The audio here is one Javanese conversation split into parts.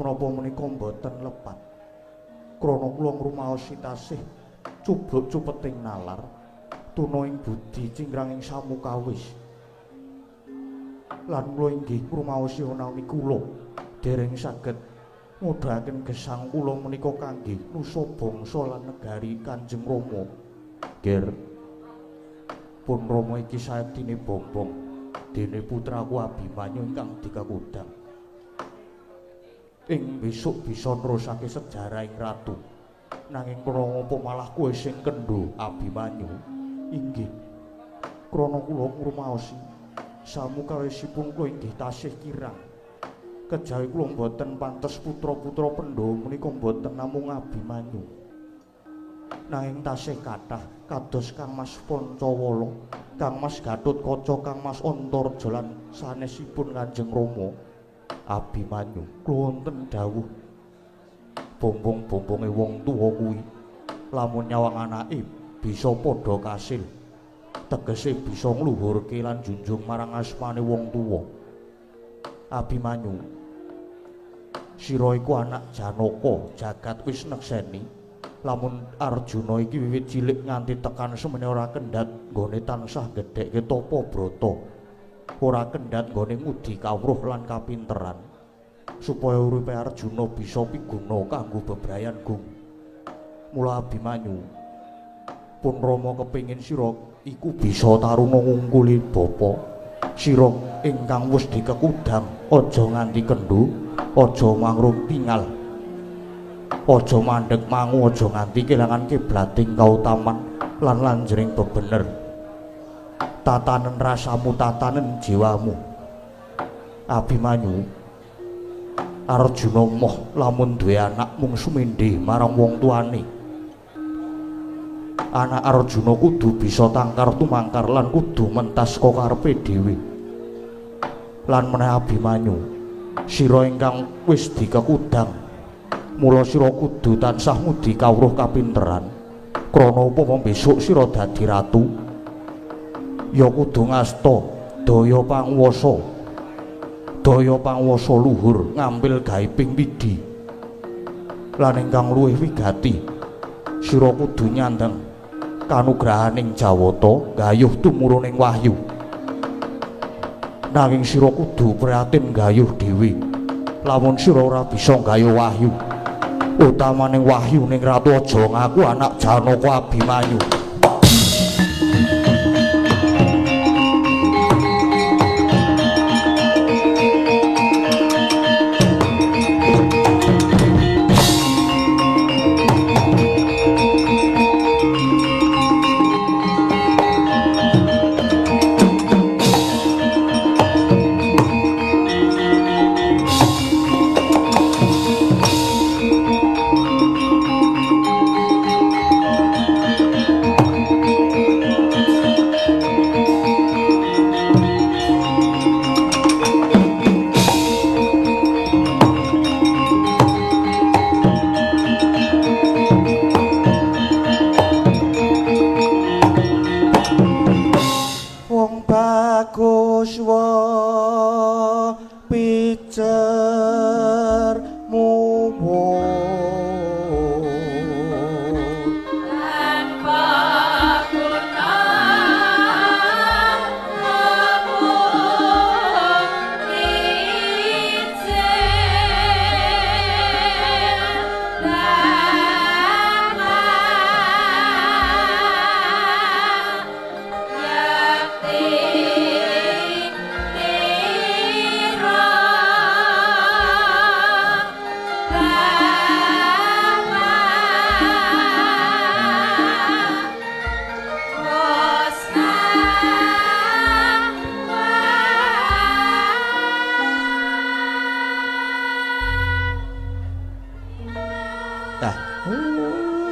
Menapa menika mboten lepat. Krana kula ngrumaosi tasih cubluk cupeting nalar, tuna ing budi cingkrang ing samukawis. Lan kula inggih ngrumaosi ana kula dereng saged ngudhaken gesang kula menika kangge nusa bangsa lan negari Kanjeng Rama. Ger pun Rama iki saektine bombong dene putraku Abimanyu ingkang dikakudang. Ing besok bisa nerusake sejarah ing ratu. Nanging krana apa malah kowe sing kendho Abimanyu? Inggih. Krana kula ngrumaosi samukawisipun kula inggih tasih kirang. Kejawi kula mboten pantes putra-putra Pandhawa menika mboten namung Abimanyu. Nanging tasih kathah kados Kang Mas Pancawala, Kang Mas Gatotkaca, Kang Mas Antarja lan sanesipun Kanjeng Rama. Abimanyu kula wonten dawuh bombong-bombonge wong tuwa kuwi lamun nyawang anake bisa padha kasil, tegese bisa ngluhurke lan junjung marang asmane wong tuwa. Abimanyu, sira iku anak Janaka, jagat wis nekseni lamun Arjuna iki wiwit cilik nganti tekan semene ora kendhat nggone tansah gedhekke tapa brata, ora kendhat nggone ngudi kawruh lan kapinteran supaya uripe Arjuna bisa piguna kanggo bebrayan gung. Mula Abimanyu, pun Rama kepingin sira iku bisa taruna ngungkuli bapa sira ingkang wis dikekudang. Aja nganti kendho, aja mangrung tingal, aja mandheg mangu, aja nganti kelangan kiblating kautaman lan lanjering bebener. Tatanen rasamu, tatanen jiwamu. Abimanyu, Arjuna moh lamun duwe anak mung sumendhe marang wong tuane. Anak Arjuna kudu bisa tangkar tumangkar lan kudu mentas kok karepe dhewe. Lan meneh Abimanyu, sira ingkang wis dikekudang, mula sira kudu tansah ngudi kawruh kapinteran. Krana upama besok sira dadi ratu, ya kudu ngasta daya panguwasa, daya panguwasa luhur ngampil gaiping widi. Lan ingkang luwih wigati, sira kudu nyandang kanugrahaning Jawata gayuh tumuruning wahyu. Nanging sira kudu prihatin gayuh dhewe. Lamun sira ora bisa gayuh wahyu, utamaning wahyu ning ratu aja ngaku anak Janaka Abimanyu.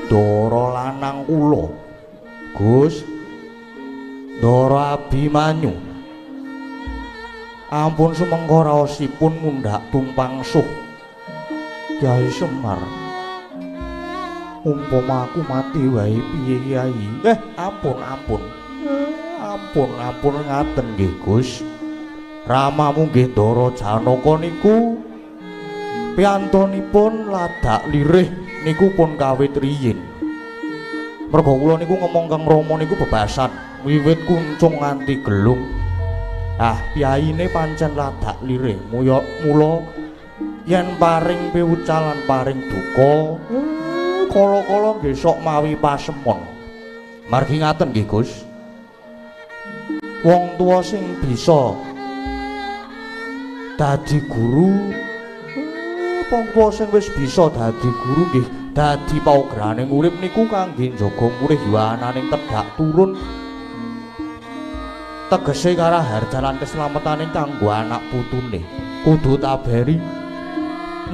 Ndara lanang kula, Gus. Ndara Abimanyu. Ampun sumengko raosipun mundhak tumpang suh. Kyai Semar. Umpama aku mati wae piye Kyai? Ampun, ampun. Ampun, ampun ngaten nggih, Gus. Ramamu nggih Ndara Janaka niku Piyantunipun ladak lirih niku pun kawit riyin. Merga kula niku ngomong Kang Rama niku bebasan wiwit kuncung nganti gelung. Ah, piyaine pancen ladak lirih. Mula yen paring piwucal lan paring duka, kala-kala nggih sok mawi pasemon. Margi ngaten nggih, Gus. Wong tuwa sing bisa dadi guru, wong tuwa sing wis bisa dadi guru nggih dadi paugraning urip niku kangge njaga mulih yuwananing tedhak turun. Tegese karaharjan lan keslametane kanggo anak putune. Kudu taberi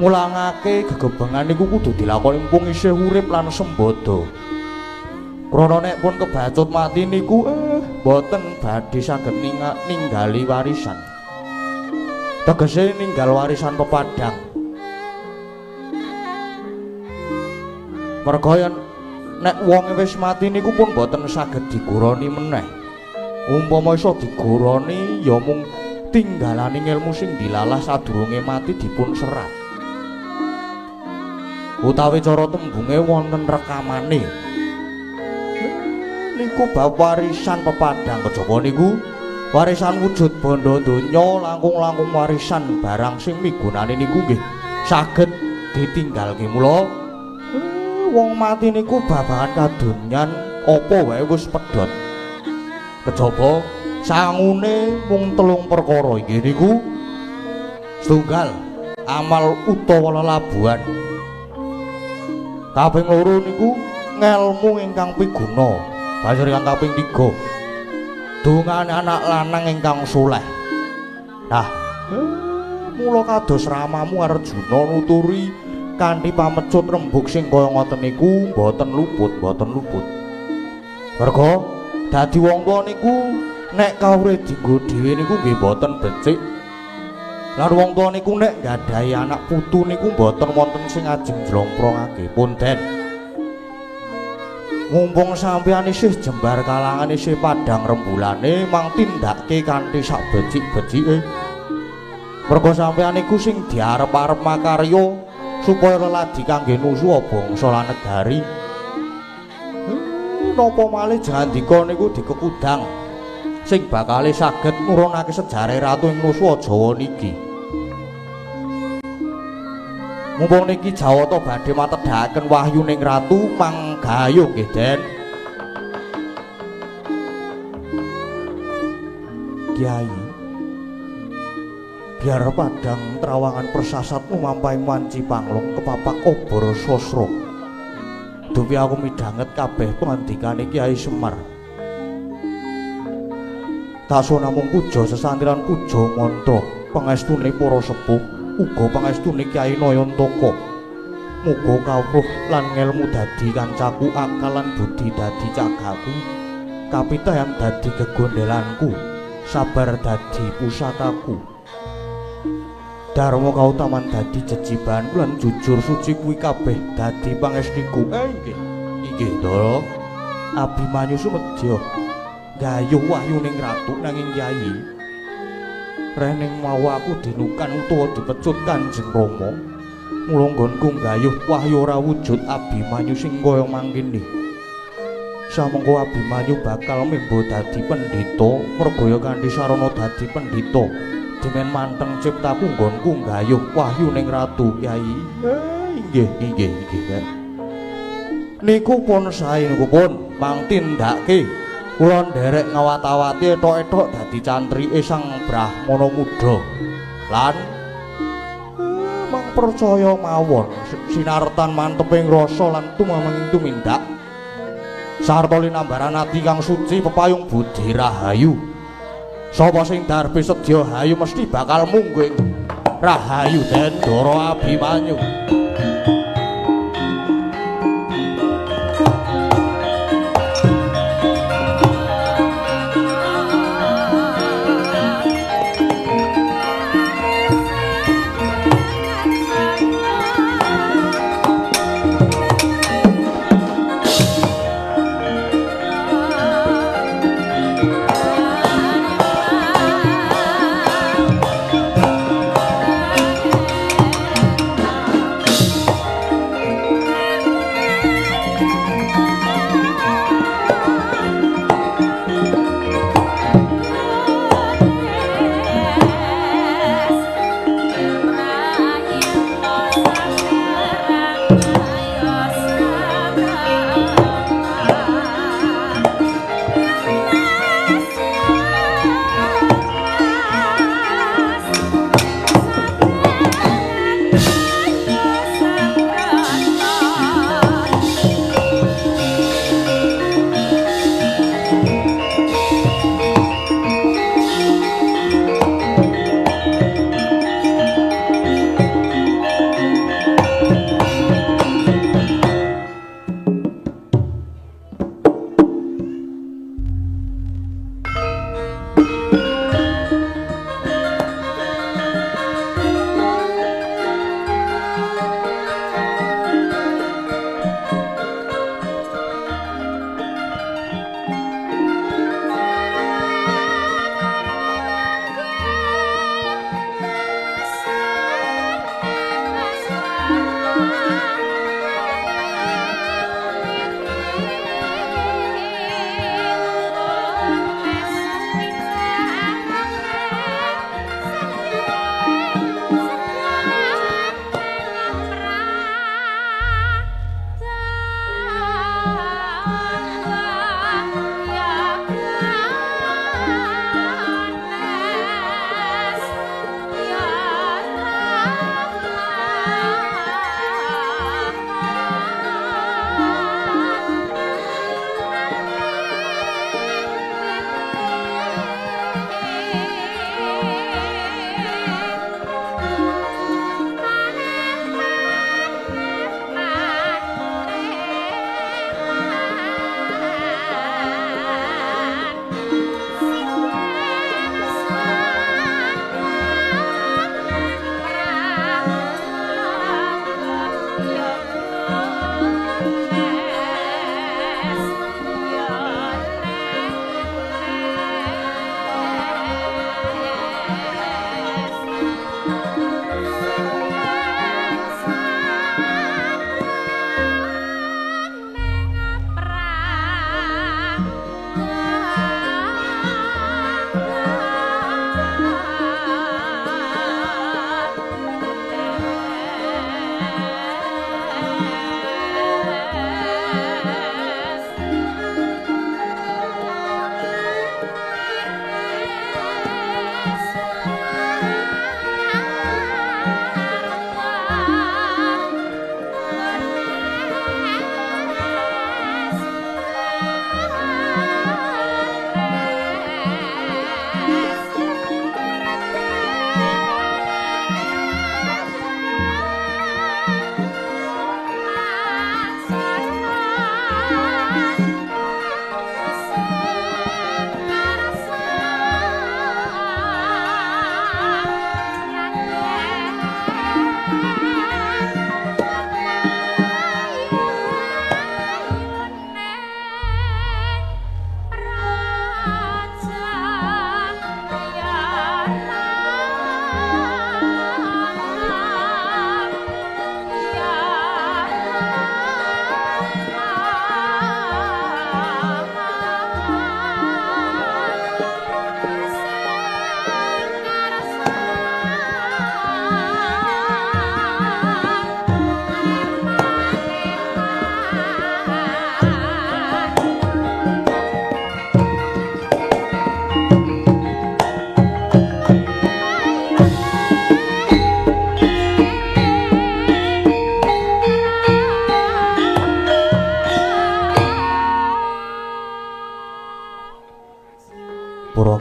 mulangake gegebengan niku kudu dilakoni mumpung isih urip lan sembada. Krana nek pun kebacut mati niku boten badhe saged ninggali warisan. Tegese ninggal warisan pepadang. Merga yen nek wong wis mati niku pun boten saged diguroni meneh. Umpama iso diguroni ya mung tinggalane ngelmu sing dilalah sadurunge mati dipun serat. Utawi cara tembunge wonten rekamane. Niku bab warisan pepadang kejaba niku warisan wujud bondo donya langkung-langkung warisan barang sing migunane niku nggih saged ditinggalke. Mula wong mati niku babagan kadonyan apa wae wis pedhot. Kejaba sangune mung telung perkara inggih niku setunggal amal utawa lelabuhan, kaping loro niku ngelmu ingkang piguna, banjur ingkang kaping 3 dongane anak lanang ingkang soleh. Nah, mula kados ramamu Arjuna nuturi kanthi pamecut rembug sing kaya ngoten niku mboten luput, mboten luput. Merga dadi wong tuwa niku nek kawruhe dienggo dhewe niku nggih mboten becik. Lan wong tuwa niku nek nggadahi anak putu niku mboten wonten sing ajeng njlomprongake. Punden. Mumpung sampeyan isih jembar kalangan isih padhang rembulane mang tindake kanthi sak becik-becike. Merga sampeyan niku sing diarep-arep makarya supaya leladi kangge nusuwa bangsa lan negari. Napa malih jandika niku dikekudang sing bakale saged nurunake sejarah ratu ing Nusa Jawa niki. Mumpung niki Jawata badhe matedhakaken wahyuning ratu manggayuh nggih, Den. Kyai, biar padang trawangan persasat lumampahing wanci panglong kepapak obor sosro. Dupi aku midhanget kabeh pangandikane Kyai Semar. Takso namung puja sesantiran puja mantra pangestune para sepuh uga pangestune Kyai Nayantaka. Muga kawruh lan ngelmu dadi kancaku, akal lan budi dadi cagaku, kapitayan dadi gegondelanku, sabar dadi pusakaku, dharma kautaman dadi jejiban lan jujur suci kuwi kabeh dadi pangestiku. Inggih, inggih Ndara. Abimanyu sumedya gayuh wahyuning ratu nanging Kyai rening mau aku dinukan utawa dipecut Kanjeng Rama. Mula nggonku gayuh wahyu ora wujud Abimanyu sing kaya mangkene. Samengko Abimanyu bakal membo dadi pendhita, mergaya kanthi sarana dadi pendhita. Demen manteng ciptaku nggonku nggayuh wahyu ning ratu Kyai. Inggih, inggih, inggih. Niku pun sae niku pun mang tindake. Kula nderek ngawat-awati etok-etok dadi cantrike sang Brahmana muda. Lan mang percaya mawon sinartan manteping rasa lan tumamenging tumindak sarta linambaran ati kang suci pepayung budi rahayu. Sapa sing darbe sedya hayu mesti bakal mungguh rahayu Den Ndara Abimanyu. Ah.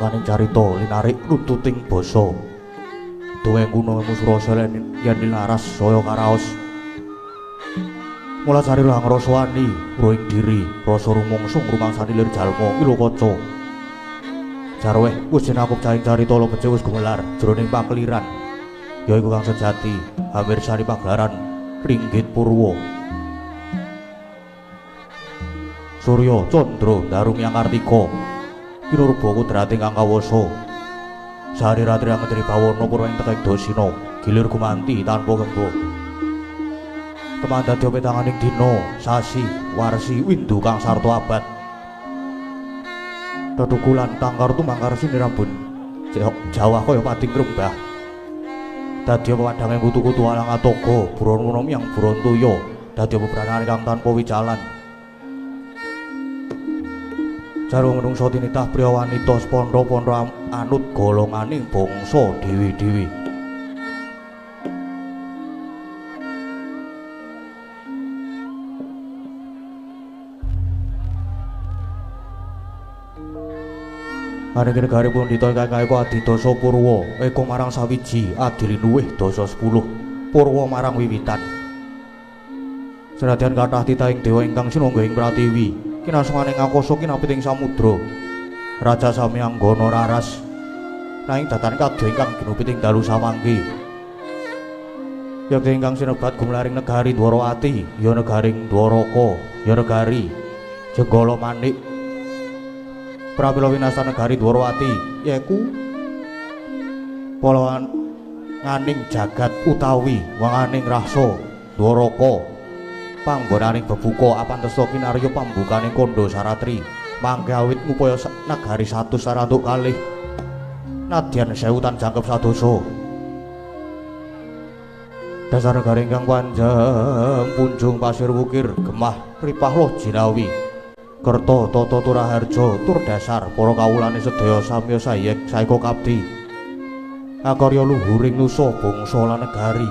Sakaning carita linarik nututing basa. Duwe guna musurasa yen linaras saya karaos. Mula carila ngrasani roing diri, rasa rumangsa ngrumangsani lir jalma ilokaca. Jarweh wis jinakup caing carita lo becik wis gumelar jroning pakeliran. Yaiku kang sejati hamirsani pagelaran Ringgit Purwa. Surya Candra Daru Myang Kartika kinurba kudrate kang kawasa. Sari ratri angedri bawana purwa ing tekeng dasina gilir gumanti tanpa genggo. Teman dadi petanganing dina, sasi, warsi, windu kang sarta abad. Tetukulan tangkar tumangkar sinirambun jawah kaya pading rembah. Dadi pepadhange kutu-kutu alang atoga, buron wono miyang buron toya, dadi pebranane kang tanpa wicalan. Jarwo menungsa tinitah priya wanita sepandha-pandha anut golongane bangsa dhewe-dhewe. Maring negari pundhita ingkang kaya adidasa purwa, eka marang sawiji, adi linuwih dasa 10, purwa marang wiwitan. Senadyan kathah titahing dewa ingkang sinungga ing pratiwi, kinasungane ngakasa kinapit ing samudra. Raja sami anggana raras, nanging datan kadya ingkang ginupit ing dalu samangke. Yekti ingkang sinebat gumlaring negari Dwarawati, ya negaring Dwaraka, ya negari Jenggala Manik. Pramila winasta negari Dwarawati yaiku palawan nganing jagat utawi wanganing rasa Dwaraka panggonaning bebuka apantesta kinarya pambukaning kandha saratri mangke awit ngupaya nagari 100 sarantuk kalih nadyan 1000 tan jangkep sadosa. Dasar negari ingkang panjang punjung pasir wukir gemah ripah loh jinawi kerta tata turaharja tur dasar para kawulane sedaya samya sayek saeka kapti akarya luhuring nusa bangsa lan negari.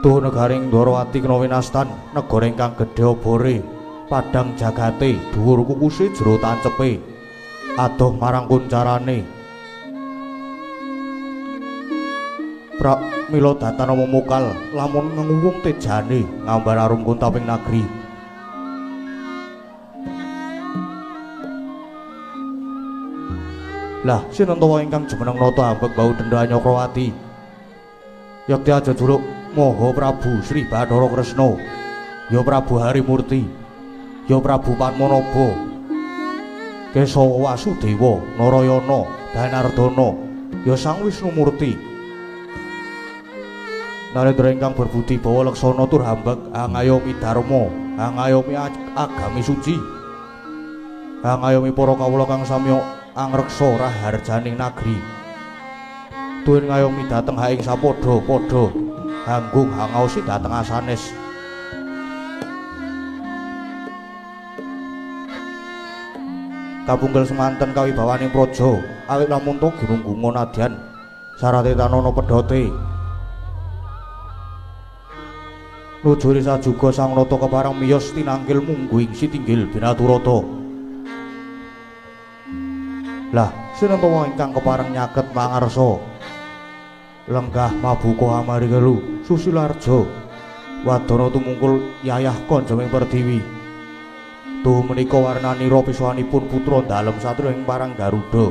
Tuhu negaring Dwarawati kena winastan negara ingkang gedhe obore padhang jagate dhuwur kukuse jero tancepe adoh marang kuncarane. Pramila datan mumukal lamun ngenguwung tejane ngambar arum kuntaping nagri. Lah sinenta ingkang jumeneng nata ambek bau denda Nyakrawati yekti aja juluk Maha Prabu Sri Bathara Kresna, ya Prabu Harimurti, ya Prabu Padmanaba, Kesawa Wasudewa, Narayana, Danardana, ya Sang Wisnumurti. Narendra ingkang berbudi bawa laksana tur hambek angayomi dharma, angayomi agami suci, angayomi para kawula kang samya angreksa raharjaning nagri. Tuwin ngayomi dhateng haing sapadha-padha hanggung hangaosi dhateng asanes. Kapunggel semanten kawibawaning praja awit lamun to ginunggunga nadyan sarate tanana pedhote. Nujuri sajuga sang nata kepareng miyos tinangkil mungguing sitinggil binaturata. Lah sinenta ingkang kepareng nyaket mangarsa lenggah mabuka amarigelu susilarja wadana tumungkul yayah kanjaming pertiwi. Tuhu menika warnanira pisuwanipun putra dalem satriya ing parang Garuda.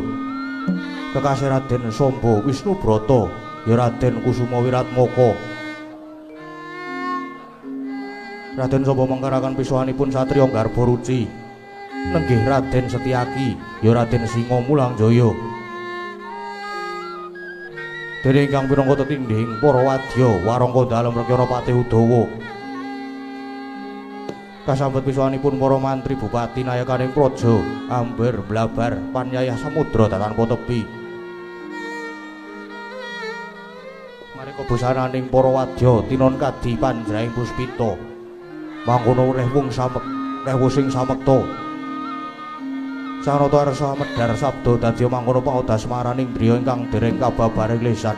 Kekasih Raden Samba Wisnu Brata ya Raden Kusuma Wiratmaka. Raden Samba mangkaraken pisuwanipun satriya garba ruci. Nenggih Raden Setyaki ya Raden Singa Mulangjaya. Dene ingkang pinangka tetindhing para wadya warangka dalem Rekyana Patih Udawa. Kasambet pisuwanipun para mantri bupati nayakaning praja amber blabar panyayah samudra tanpa tepi. Mareka bosananing para wadya tinon kadi panjraing puspita. Mangkono reh wong samek reh sing samekta. Sanata arsa medhar sabda dadi mangkono pangodas maraning driya ingkang dereng kababaring lesan.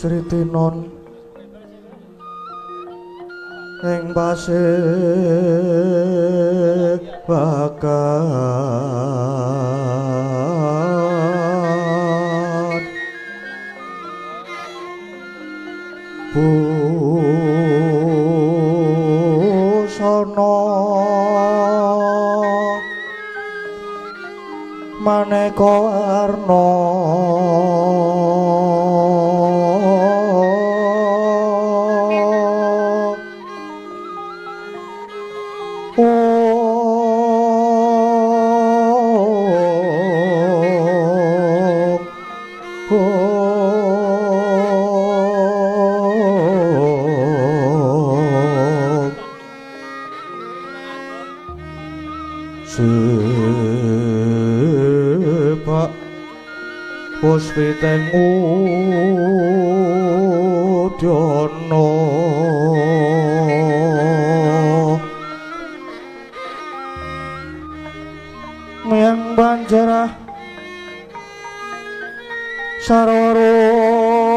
Sritinon ing pasih bagan busana maneka warna sebak puspiteng udyana miyang banjarah sarwa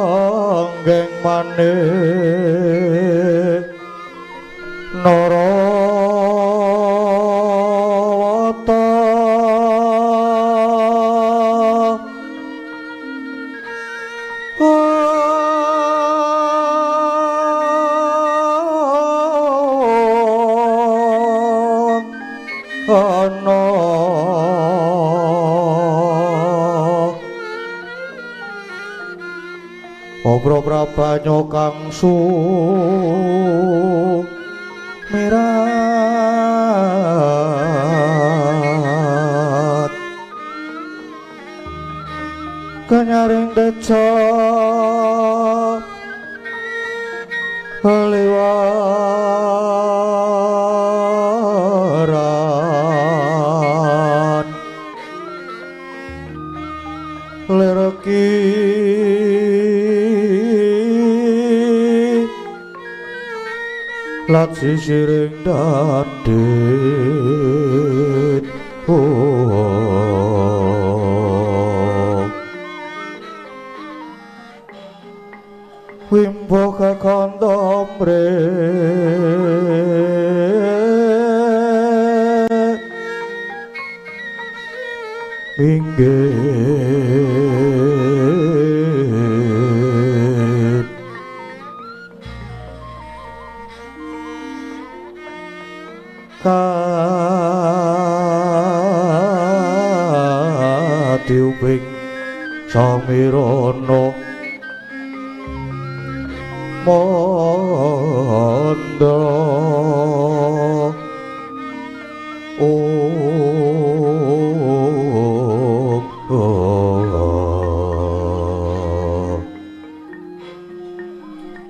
ranggeng manik Narawata ana obro prabanyo kang sumirat kenyaring deca liwaran. Lat sisiring dadit wimbo kekandha mre minggir kadiuping samirana mandha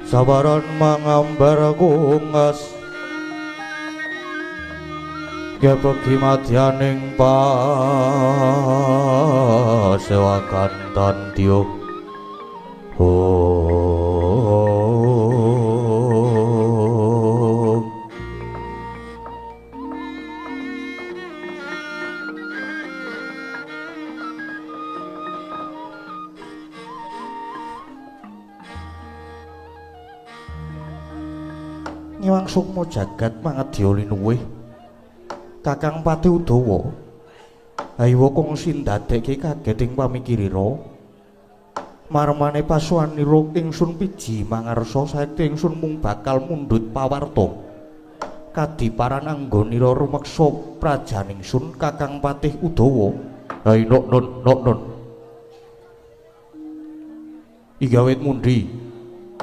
sabaran mangambar kungas gepegi madyaning pasewakan tandya. Ngiwang sukma jagat mangadya linuwih Kakang Patih Udawa. Ayiwa kongsi ndadekke kaget ing pamikirira. Marmane pasuwanira ingsun piji mangarsa saekti ingsun mung bakal mundhut pawarta. Kadiparan anggonira rumeksa prajaningsun Kakang Patih Udawa. Hai nok non nok non. Igawit mundi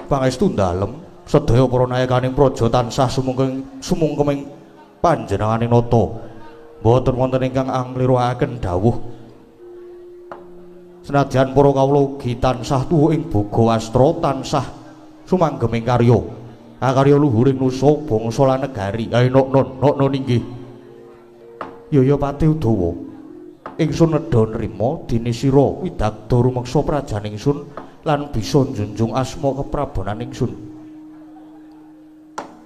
pangestu dalem sedaya para nayakaning praja tansah sumungkeming panjenenganing nata. Mboten wonten ingkang angliruaken dawuh. Senadyan para kawula ugi tansah tuwa ing boga wastra tansah sumanggeming karya. Akarya luhuring nusa bangsa lan negari. Ayo nok non nok non inggih. Yaya Patih Udawa. Ingsun nedha nrima dene sira widagda rumeksa prajaningsun lan bisa njunjung asma keprabonan ingsun.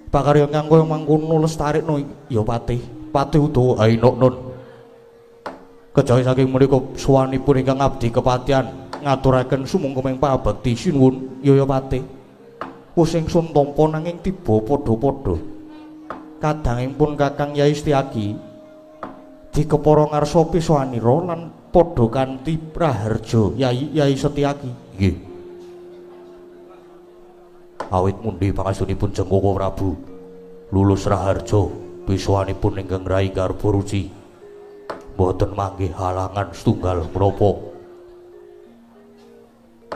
Pakarya kang kaya mangkono lestarikno ya Patih Patih Udawa. Ayo nok non. Kejawi saking menika suwanipun ingkang abdi kepatihan ngaturaken sumungkeming pabekti sinuwun Yaya Patih. Wis ingsun tampa nanging tiba padha-padha. Kadangipun Kakang Yai Setyaki dikepara ngarsa pisowanira lan padha kanthi praharja Yai Yai Setyaki. Nggih. Awit mundi pangastunipun Jengkoko Prabu lulus raharja pisowanipun ingkang Rai Garba Ruci. Mboten manggih halangan setunggal menapa.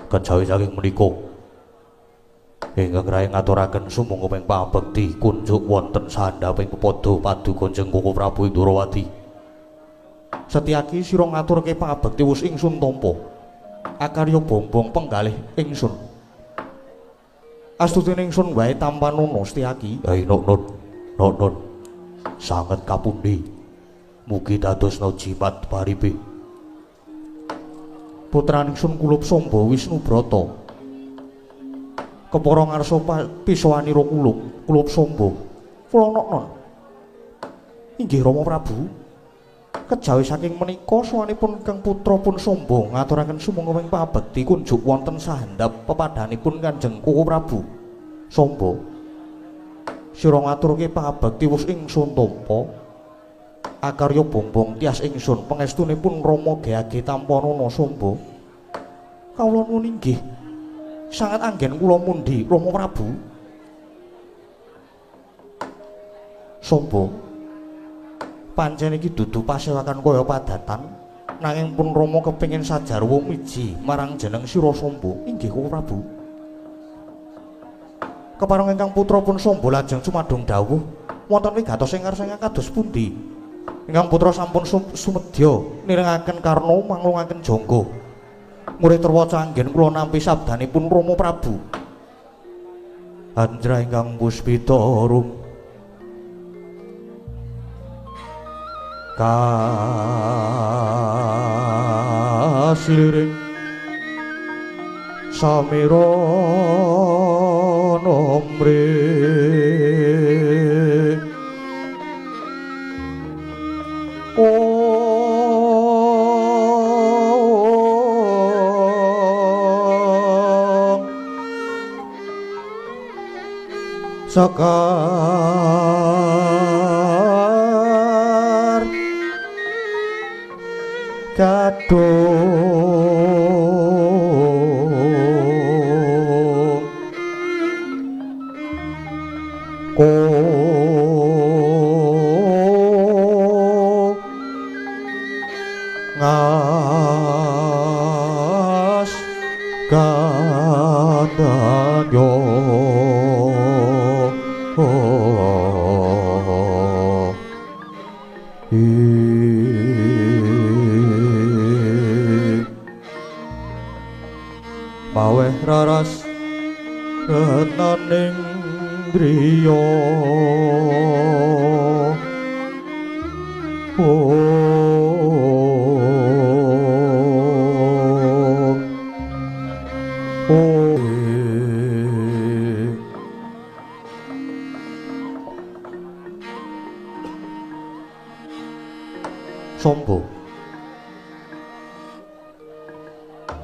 Kejawi saking menika ingkang Rai ngaturaken sumangga pabekti kunjuk wonten sandhaping pepada paduka Jengkoko Prabu Ndorowati. Setyaki sira ngaturke pabekti wis ingsun tampa. Akarya bombong penggalih ingsun. Astutine ingsun wae tampanana Setyaki. Hai nok non nok non. Sanget kapundi. Mugi dadosna jimat paripe. Putraning sun kulup Samba Wisnu Brata. Kepara ngarsa pisowanira kulup, kulup Samba. Kula noknon. Inggih Rama Prabu. Kejawi saking menika suwanipun Kang putra pun Samba ngaturaken sumangga ing pabekti kunjuk wonten sahandhap pepadhanipun Kanjeng Koko Prabu. Samba. Sira ngaturke pabekti wis ingsun tampa. Akarya bombong tias ingsun pangestunipun Rama Geage tampanana Samba. Kawula nuwun inggih. Sangat anggen kula mundi Rama Prabu. Samba. Pancen iki dudu pasewakan kaya padatan, nanging pun Rama kepengin sajarwa miji marang jeneng sira Samba. Inggih Koko Prabu. Kepareng ingkang putra pun Samba lajeng sumadong dawuh wonten wigatos ing ngarsa kados pundi? Ingkang putra sampun sumedya nirengaken karna manglungaken jangga. Murih terwaca anggen kula nampi sabdanipun Rama Prabu. Anjra ingkang puspita rum kasiliring samirana mrih. Sekar Gadung Ko Ngas Gadanyo Maweh raras renaning driya Sombo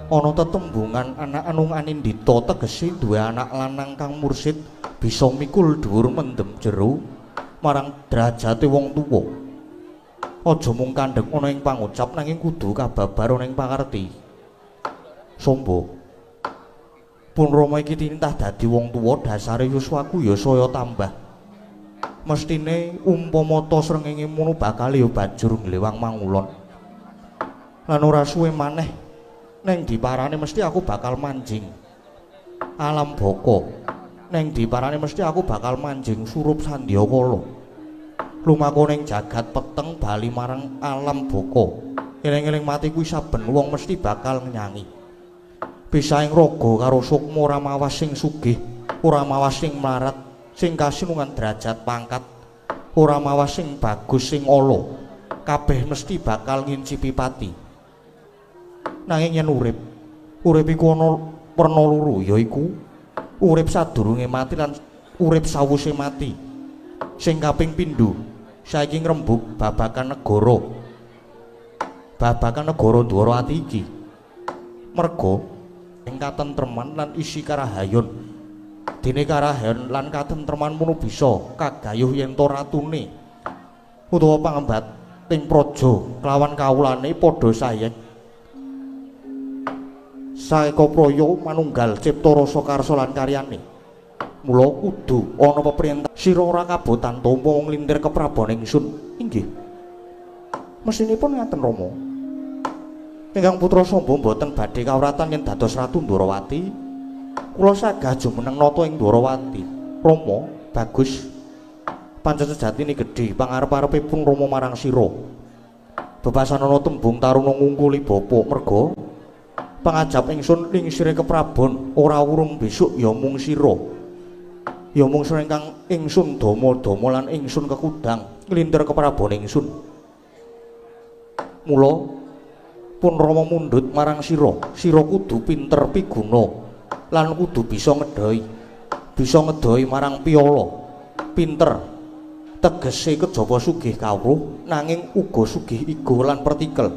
ana tetembungan anak anung anindita tegese duwe anak lanang kang mursid bisa mikul dhuwur mendem jero marang derajate wong tuwa. Aja mung kandhek ana ing pangucap nanging kudu kababar ana ing pangarti. Sombo pun Rama iki tinitah dadi wong tuwa dasare yuswaku ya saya tambah. Mestine umpama ta srengenge mono bakal ya banjur nglewang mangulon. Lan ora suwe maneh neng diparane mesti aku bakal manjing alam baka. Neng diparane mesti aku bakal manjing surup sandyakala. Lumaku ning jagat peteng bali marang alam baka. Eling-eling mati kuwi saben wong mesti bakal nyanyi. Pisaing raga karo sukma ora mawas sing sugih, ora mawas sing mlarat, sing kasinungan derajat pangkat, ora mawas sing bagus sing ala. Kabeh mesti bakal ngincipi pati. Nanging yen urip, urip iku ana werna loro, yaiku urip sadurunge mati lan urip sawuse mati. Sing kaping pindho saiki ngrembug babagan negara. Babagan negara Dwarawati iki. Merga ing katentreman lan isi karahayon. Dene karahayon lan katentreman mono bisa kagayuh yen to ratune utawa pangembating praja kelawan kawulane padha sayek. Saeka praya manunggal cipta rasa karsa lan karyane. Mula kudu ana peperintah sira ora kabotan tampa nglintir keprabon ingsun. Inggih. Mesinipun ngaten Rama. Ingkang putra Samba mboten badhe kawratan yen dados Ratu Ndorowati. Kula sagah jumeneng nata ing Ndorowati. Rama, bagus. Pancen sejatine gedhe pangarep-arepipun Rama marang sira. Bebasan ana tembung taruna ngungkuli bapa merga pangajap ingsun lingsire keprabon ora urung besok ya mung sira. Ya mung sira ingkang ingsun dama-dama lan ingsun kekudang nglintir keprabon ingsun. Mula pun Rama mundhut marang sira, sira kudu pinter piguna lan kudu bisa ngedhoi. Bisa ngedhoi marang piyala. Pinter tegese kejaba sugih kawruh nanging uga sugih igo lan pertikel.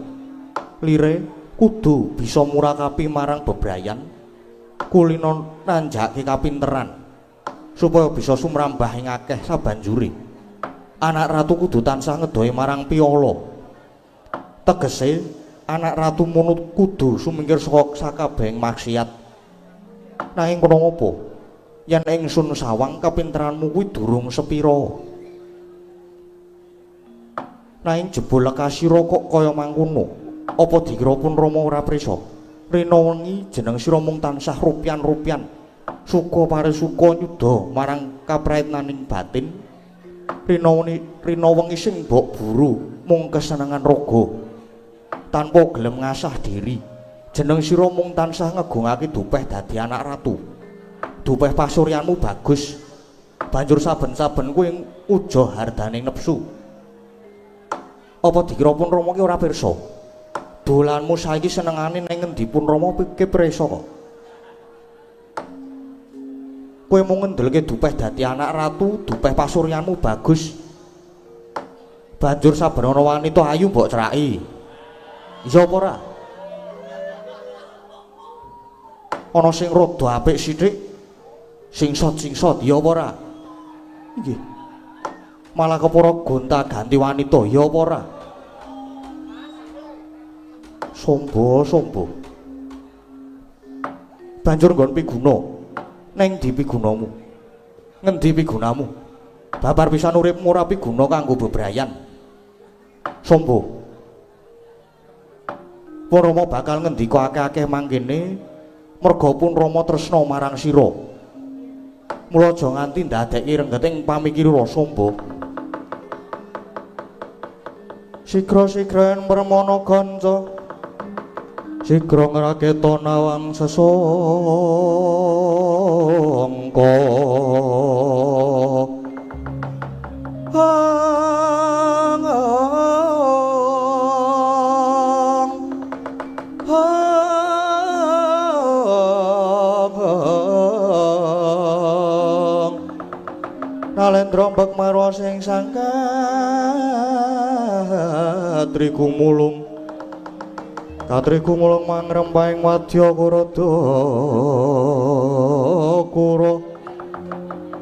Lire kudu bisa murakapi marang bebrayan kulino nanjake kapinteran supaya bisa sumrambah ing akeh sabanjure. Anak ratu kudu tansah ngedhoi marang piyala. Tegese anak ratu mono kudu sumingkir saka sakabehing maksiat. Nanging kono ngopo? Yen ingsun sawang kapinteranmu kuwi durung sepira. Nanging jebul lekasira kok kaya mangkono. Apa dikira pun Rama ora prisa? Rina wengi jeneng sira mung tansah rupyan-rupyan. Suka parisuka nyuda marang kapraitnaning batin. Rina wengi sing mbok buru mung kesenengan raga. Tanpa gelem ngasah diri. Jeneng sira mung tansah ngegungake dupeh dadi anak ratu. Dupeh pasuryanmu bagus. Banjur saben-saben kowe uja hardaning nepsu. Apa dikira pun Rama ki ora pirsa? Dolanmu saiki senengane ning ngendi pun Rama ki pirsa kok. Kowe mung ngendelke dupeh dadi anak ratu, dupeh pasuryanmu bagus. Banjur saben ana wanita ayu mbok ceraki. Iya apa ora? Ana sing rada apik sithik, singsot-singsot, ya apa ora? Nggih. Malah kepara gonta-ganti wanita ya apa ora? Sombo, sombo. Banjur nggon piguna. Neng ndi pigunamu? Ngendi pigunamu? Babar pisan uripmu ora piguna kanggo bebrayan. Sombo. Pun Rama bakal ngendika akeh-akeh mangkene merga pun Rama tresna marang sira. Mula aja nganti ndadekke renggeting pamikirira Sombo. Sigra-sigra yen permana kanca, sigra ngraketa nawang sesangka. Hang hang Nalendra mbek marwa sing sangka trigumulung katrigumulung mangrempahing wadya kurada kura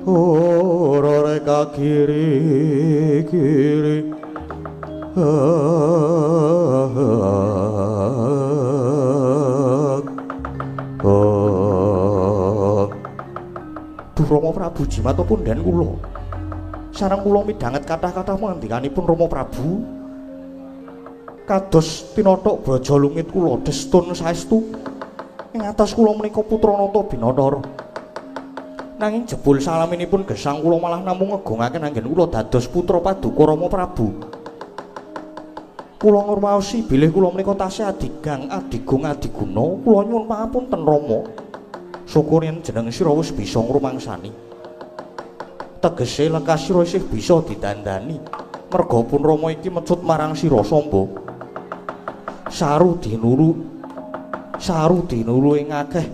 ora reka kiri kiri. Duh Rama Prabu jimat punden kula. Sareng kula midhanget kathah-kathah pangandikanipun Rama Prabu. Kados tinothok braja lungit kula destun saestu ing atas kula menika putra Nata Binatara. Nanging jebul salaminipun gesang kula malah namung ngegongaken anggen kula dados putra paduka Rama Prabu. Kula ngurmaosi bilih kula menika tasih adigang, adigung, adiguna. Kula nyuwun pangapunten Rama. Syukur yen jeneng sira wis bisa ngrumangsani. Tegese lekas sira isih bisa didandani. Merga pun Rama iki mecut marang sira Samba. Saru dinulu, saru dinulu ing akeh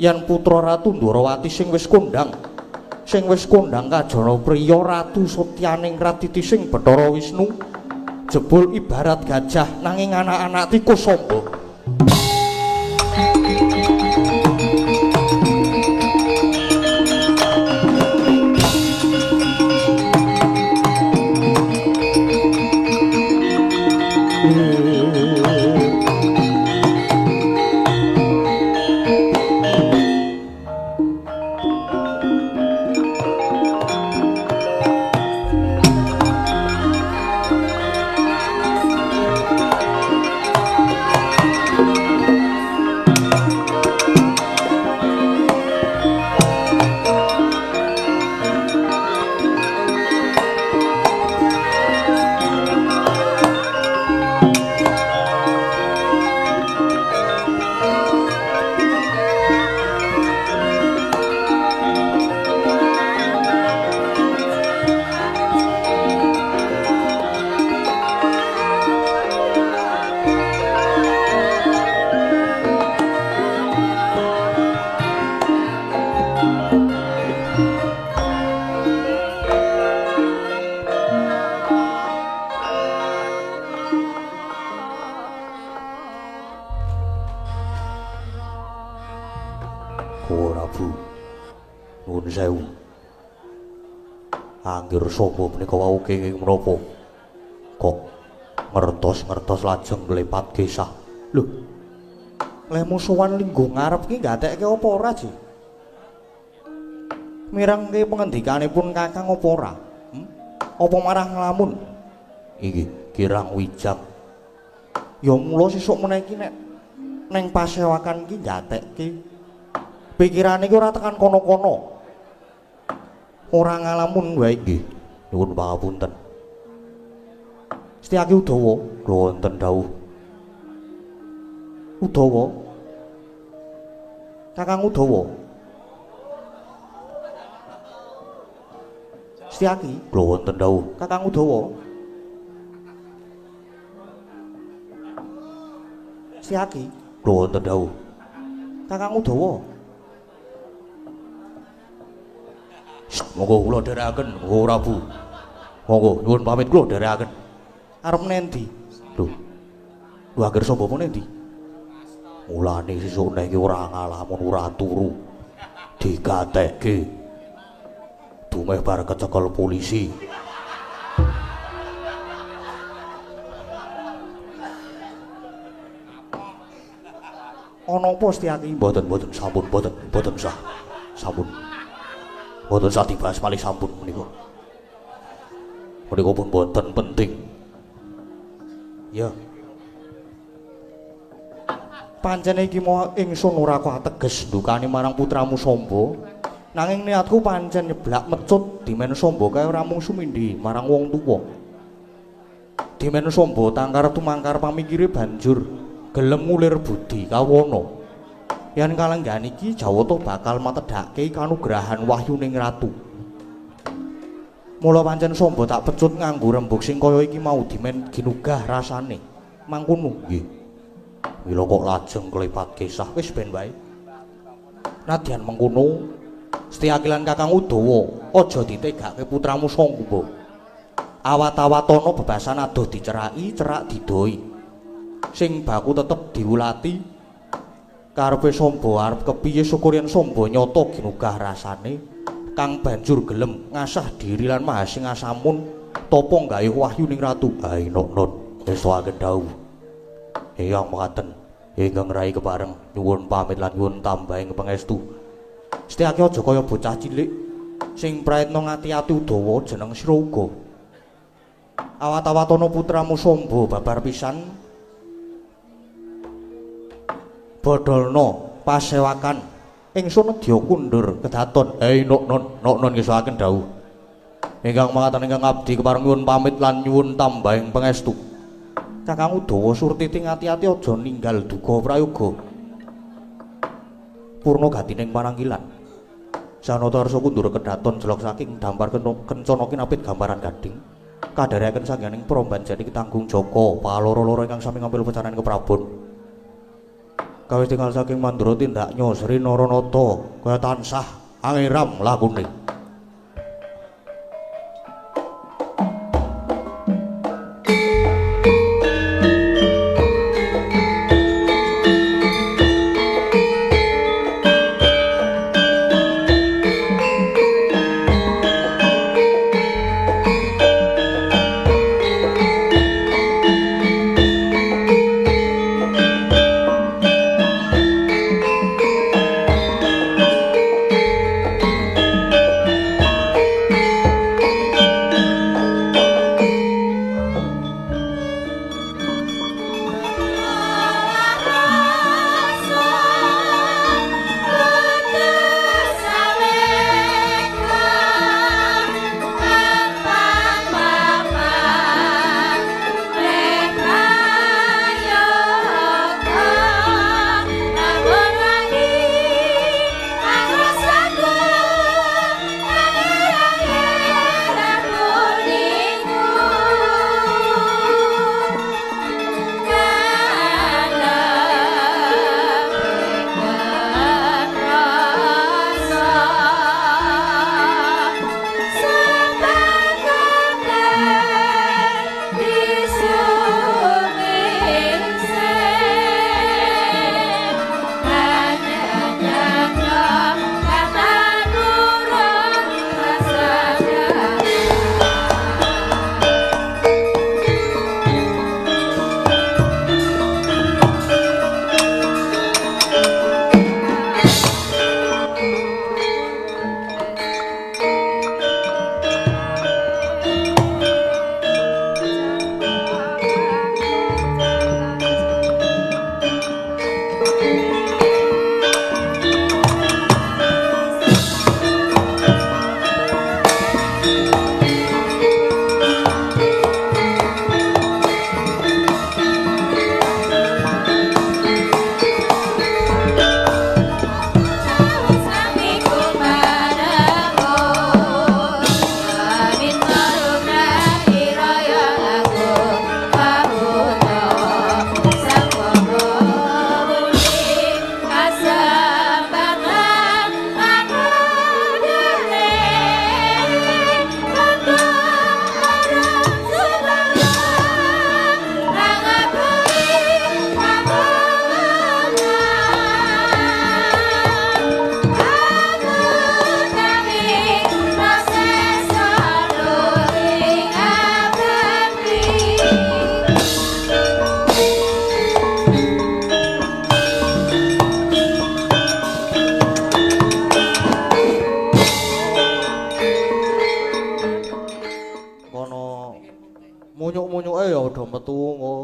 yen putra Ratu Ndorowati sing wis kondang, sing wis kondang kajana priya Ratu Setyaning Ratiti sing Bathara Wisnu jebul ibarat gajah nanging anak-anak tikus Samba. Angger sapa menika wau kenging menapa kok ngertos-ngertos lajeng nglepat kisah. Lho, lehmu sowan lingguh ngarep ki gatekke apa ora, Ji? Mirengke pengendikanipun Kakang apa ora? Apa marah nglamun? Iki kirang wijak. Ya mula sesuk meneh iki nek neng pasewakan ki gatekke. Pikirane ki ora tekan kono-kono. Ora ngalamun wae nggih. Nyuwun pangapunten. Setyaki Udawa, kula wonten dawuh. Udawa. Kakang Udawa. Setyaki, kula wonten dawuh. Kakang Udawa. Setyaki, kula wonten dawuh. Kakang Udawa. Monggo kula dherekaken, monggo Prabu. Monggo nyuwun pamit kula dherekaken. Arep nendi? Lho. Lho angger sapa nendi? Mulane sesuk nek iki ora ngalamun ora turu. Digatekke. Dumeh bar kecekel polisi. Ana apa Setyaki? Mboten-mboten sampun, mboten, mboten sah. Sampun. Mboten sah dibahas malih sampun menika. Menika pun mboten penting. Ya. Pancen iki mau ingsun ora kateges ndukani marang putramu Samba. Nanging niatku pancen nyeblak mecut dimen Samba kae ora mung sumindhi marang wong tuwa. Dimen Samba tangkar tumangkar pamikire banjur gelem ngulir budi kawana. Yen kalenggahan iki Jawata bakal matedhake kanugrahan wahyuning ratu. Mula pancen Samba tak pecut nganggo rembug sing kaya iki mau dimen ginugah rasane. Mangkono nggih. Mila kok lajeng klepat kisah wis ben wae. Nadyan mengkono, Setyaki lan Kakang Udawa aja ditegake putramu Samba. Awat-awatana bebasan adoh diceraki, cerak didoi. Sing baku tetep diwulati. Karepe Samba arep kepiye syukur yen Samba nyata ginugah rasane kang banjur gelem ngasah diri lan mahasing asamun tapa gawe wahyuning ratu. Hai nok-nok ngestoaken dawuh. Eyang mekaten ingkang rai kepareng nyuwun pamit lan nyuwun tambahing pangestu. Setyaki aja kaya bocah cilik sing praetna ngati-ati Udawa jeneng sira uga. Awat-awatana putramu Samba babar pisan bodolna pasewakan ingsun nedya kundur kedaton. Hei nok non, nok non ngestoaken dawuh. Ingkang mekaten ingkang abdi kepareng nyuwun pamit lan nyuwun tambahing pangestu. Kakang Udawa Surtiti ngati-ati aja ninggal duga prayoga. Purna gatining panangkilan. Sanata arsa kundur kedaton jelok saking dampar kencana kinapit gambaran gading. Kadharekaken sangganing Prambanjani ketanggung Jaka paloro-loro ingkang sami ngampil pecanan keprabon. Kawis tinggal saking Mandura tindaknya Sri Naranata kaya tansah angeram lakune.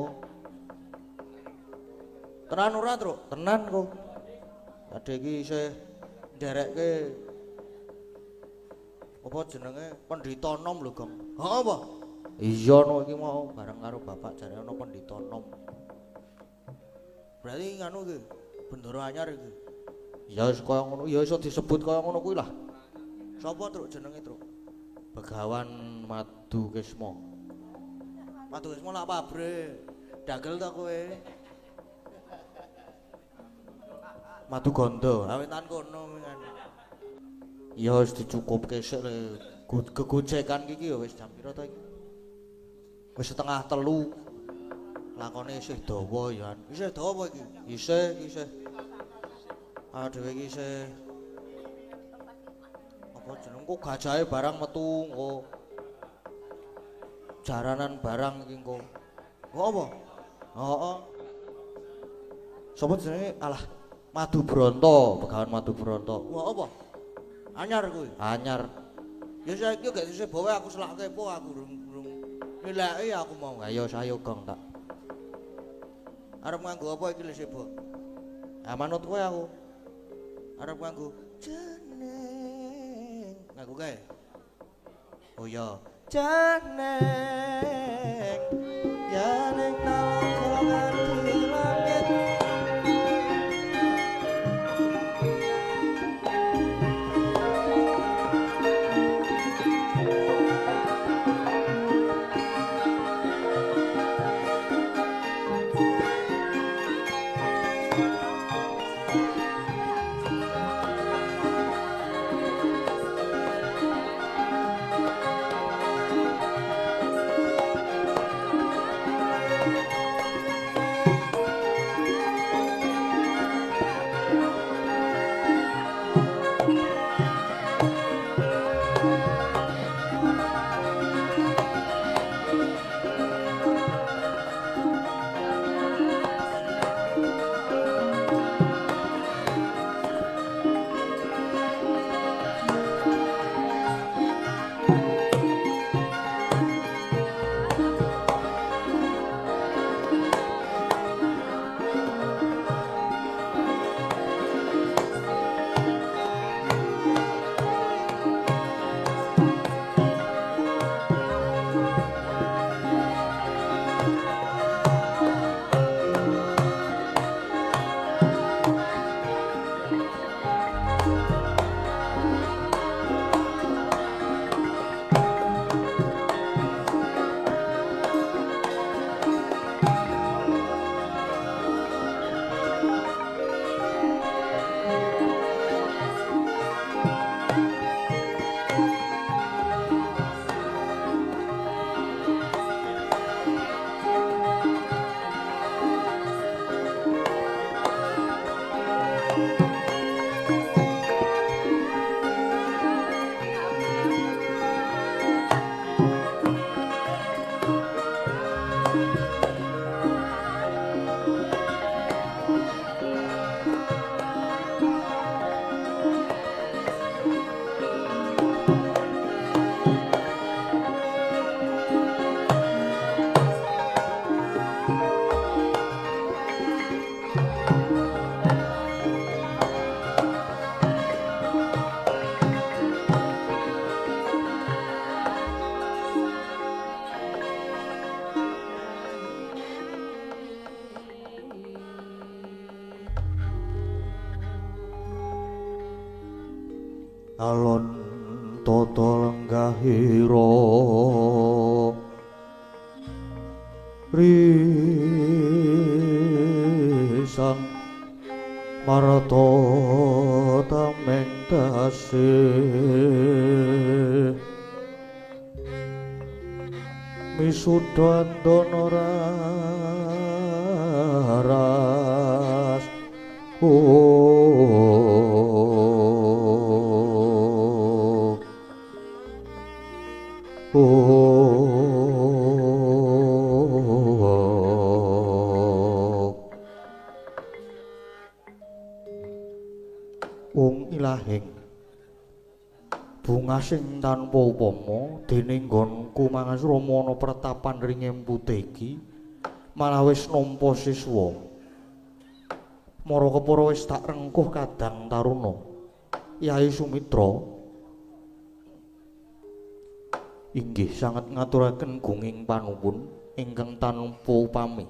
Iya. Tenan ora, Truk? Tenan kok. Ade iki isih nderekke apa jenenge pendhita nom lho, Gong. Heeh apa? Iya no iki mau bareng karo bapak jare ana pendhita nom. Berarti nganu iki bendara anyar iki. Ya wis kaya ngono, ya iso disebut kaya ngono kuwi lah. Sapa, Truk, jenenge, Truk? Begawan Madu Kisma. Madu Kisma lak pabrik. Dagel ta kowe? Madu Gondo, awetan kono kan. Ya wis dicukupke sik le. Gegojekan iki ya wis jam pira ta iki? Wis 2:30. Lakone isih dawa ya. Isih dawa apa iki? Isih, isih. Ah dhewe iki isih. Apa jeneng kok gajahe barang metu engko. Jaranan barang iki engko. Kok apa? Heeh. Sapa jenenge? Alah, Madu Bronto, Begawan Madu Bronto. Wah apa? Anyar kuwi. Anyar. Ya saiki gak isih bawa aku selak kepo aku rung nilai aku mau. Ayo sayo Gong tak. Arep nganggo apa iki lho sebo? Ah manut kowe aku. Arep nganggo jeneng. Nganggo kae. Oh iya. Jeneng. Ya ning talaga nganti langit. Alon tata lenggahira risang marta tameng tasih misuda andana raras Ung ilahing bunga sing tanpa upama dene nggonku mangasrama ana pertapan ringem putih iki Malah wis nampa siswa. Mara kepara wis tak rengkuh kadang taruna. Yai Sumitra inggih sanget ngaturaken gunging panuwun ingkang tanpa upami.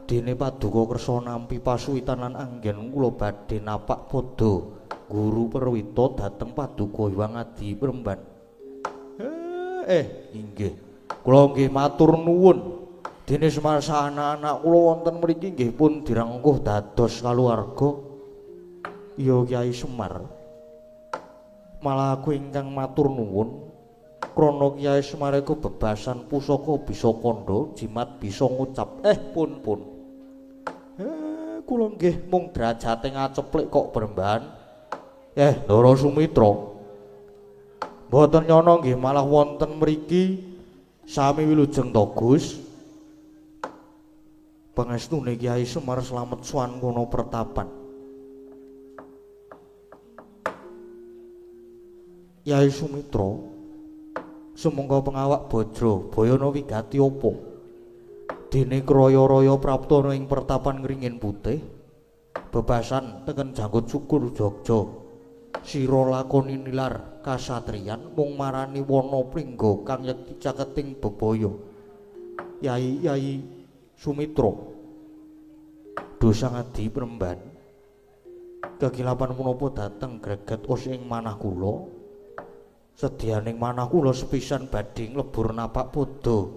Dene paduka kersa nampi pasuwitan lan anggen kula badhe napak padha guru perwita dhateng paduka Hyang Adi Premban. Inggih. Kula nggih matur nuwun. Dene Semar anak-anak kula wonten mriki nggih pun direngkuh dados kaluwarga. Iya Kyai Semar. Malah aku ingkang matur nuwun krana Kyai Semar iku bebasan pusaka bisa kandha, jimat bisa ngucap. Pun. Kula nggih mung derajate ngaceplik kok Premban. Ndara Sumitra. Mboten nyana nggih malah wonten mriki sami wilujeng to Gus. Pangestune Kyai Semar slamet sowan kono pertapan. Kyai Sumitra, sumangga pengawak bajra bayana wigati apa? Dene kraya-raya praptana ing pertapan ngringin putih, bebasan teken janggut syukur Jogja. Sira lakoni nilar kasatriyan mung marani wana pringga kang yekti caketing bebaya. Yai Sumitra dosa ngadi Premban kekilapan punapa dateng greget os ing manah kula. Sedyaning manah kula sepisan badhe nglebur napak padha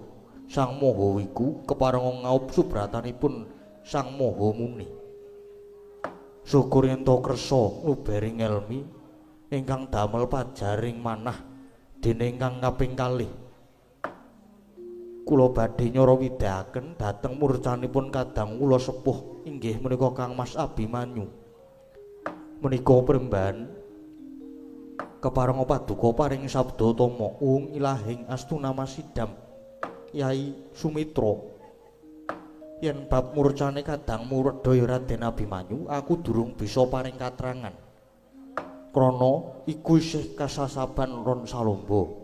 Sang Maha Wiku keparenga ngaup subratanipun Sang Maha Muni. Syukur yen to kersa ngluberi ngelmi ingkang damel pajaring manah dene ingkang kaping kalih. Kula badhe nyara widhaken dhateng murcanipun kadang kula sepuh inggih menika Kang Mas Abimanyu. Menika Premban keparenga paduka paring sabda tama ung ilahing astuna masidam Yai Sumitra. Yen bab murcane kadang muredaya Raden Abimanyu aku durung bisa paring katrangan. Krana iku isih kasasaban Ron Salomba.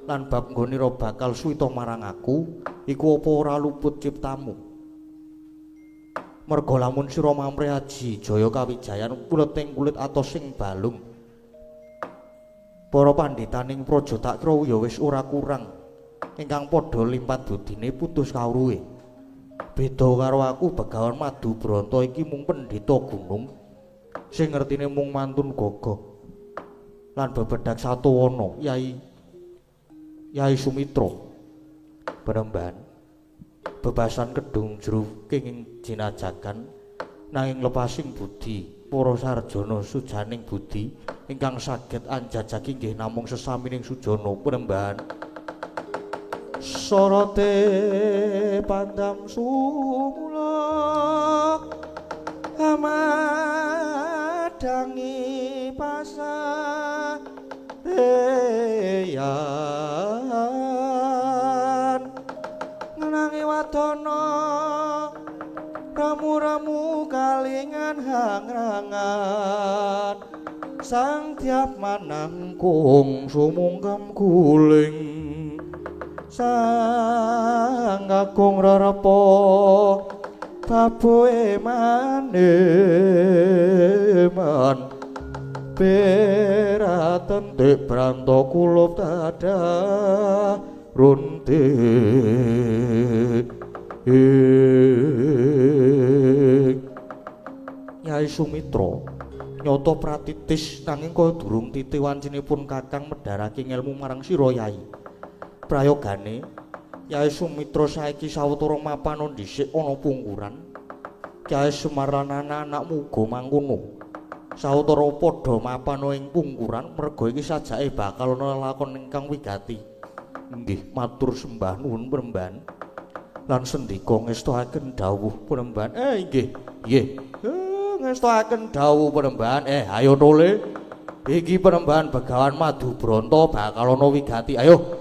Lan bab nggonira bakal suwita marang aku iku apa ora luput ciptamu. Merga lamun sira mamrih aji jaya kawijayan kuleting kulit atos sing balung. Para pandhitaning praja tak kira ya wis ora kurang ingkang padha limpat budine putus kawruhe. Beda karo aku Begawan Madubranta iki mung pendhita gunung sing ngertine mung mantun gogog lan bebedak satuwana. Yai Sumitra Premban bebasan kedung jero kenging jinajagan nanging lepasing budi para sarjana sujaning budi ingkang saged anjajaki nggih namung sesamining sujana Premban. Sorote pandam sumula amadangi pasareyan ngenangi wadana ramu-ramu kalingan hangrangan sang tiap manangkung sumungkem guling sang kakung rerepa baboe maneman beraten dik branto kulup tada runti. Nyai Sumitra nyata pratitis nanging kaya durung titi wancinipun kakang medharake ngelmu marang sira Yai. Prayogane Yai Sumitra saiki sawetara mapan dhisik ana pungkuran. Kyai Semar lan anak-anakmu uga mangkono. Sawetara padha mapan ing pungkuran merga iki sajake bakal ana lakon ingkang wigati. Nggih, matur sembah nuwun Premban. Lan sendika ngestoaken dawuh Premban. Nggih, nggih. Ngestoaken dawuh Premban. Ayo tole. Iki Premban Begawan Madubranta bakal ana wigati. Ayo.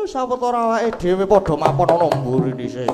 Sawetara awake dhewe padha mapan ana mburi dhisik.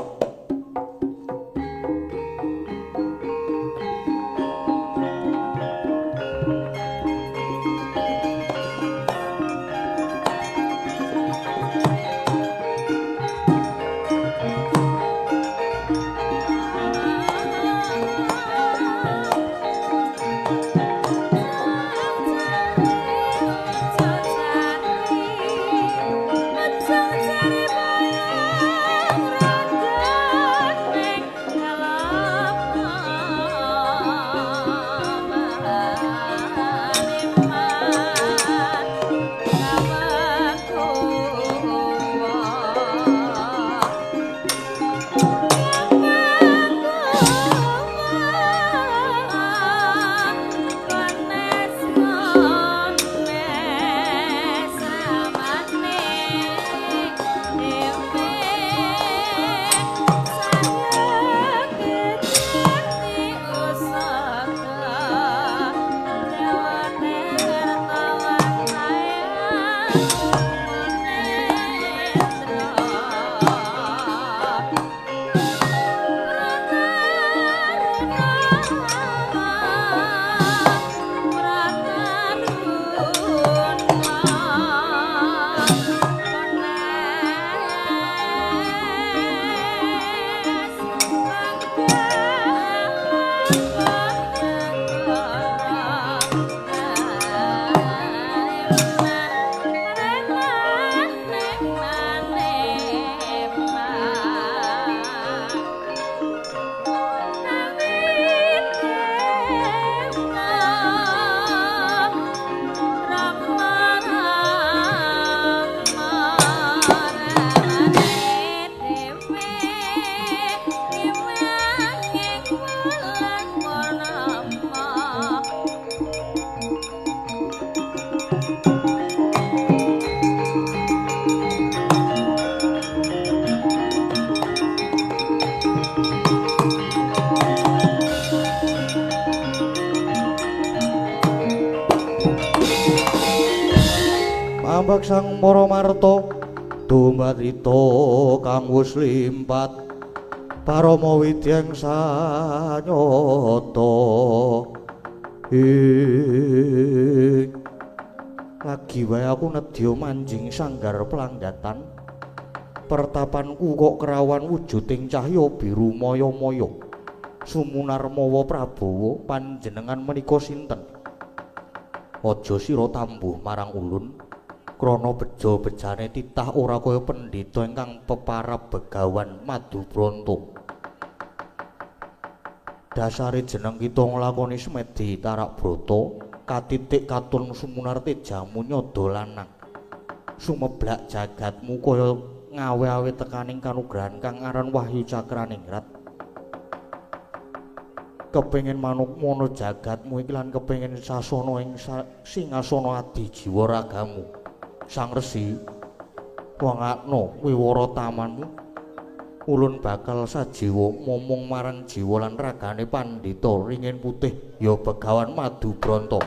Pambak sang Paramarta dumadrita kang wis limpat parama widyang sanyata ing lagi wae aku nedya manjing sanggar pelanggatan pertapanku kok kerawan wujuding cahya biru maya-maya sumunar mawa Prabawa panjenengan menika sinten? Aja sira tambuh marang ulun krana beja-bejane titah ora kaya pendhita ingkang peparab Begawan Madubranta. Dasare jeneng kita nglakoni semedi tarak brata katitik katon sumunar tejamu nyada lanang. Sumeblak jagatmu kaya ngawe-awe tekaning kanugrahan kang aran Wahyu Cakraningrat. Kepengin manukmana jagatmu iki lan kepengin sasana ing singasana adi jiwa ragamu. Sang Resi, wangakno wiwara tamanmu, ulun bakal sajiwa momong marang jiwa lan ragane pandhita ringin putih ya Begawan Madubranta.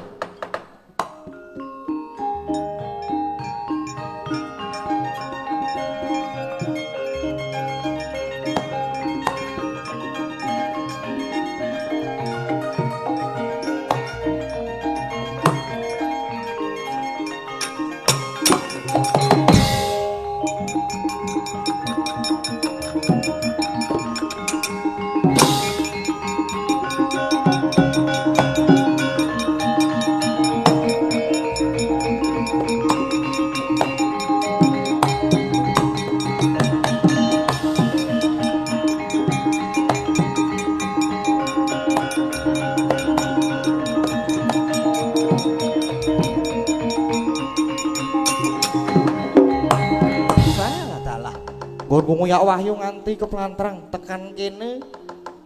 Nguyak wahyu nganti keplantrang tekan kene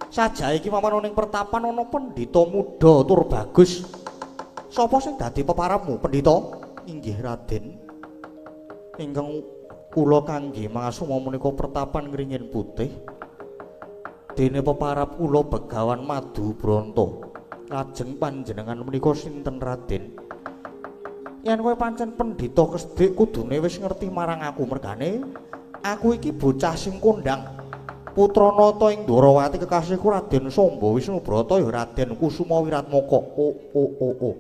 sajae iki mapan ning pertapan ana pendhita muda tur bagus. Sapa sing dadi peparabmu, pendhita? Inggih Raden. Ingkang kula kangge mangasoma menika pertapan ngringin putih. Dene peparab kula Begawan Madubranta. Lajeng panjenengan menika sinten Raden? Yen kowe pancen pendhita kesdik kudune wis ngerti marang aku mergane aku iki bocah sing kondang, putra nata ing Dwarawati kekasihku Raden Samba Wisnubrata ya Raden Kusuma Wiratmaka. O o o o.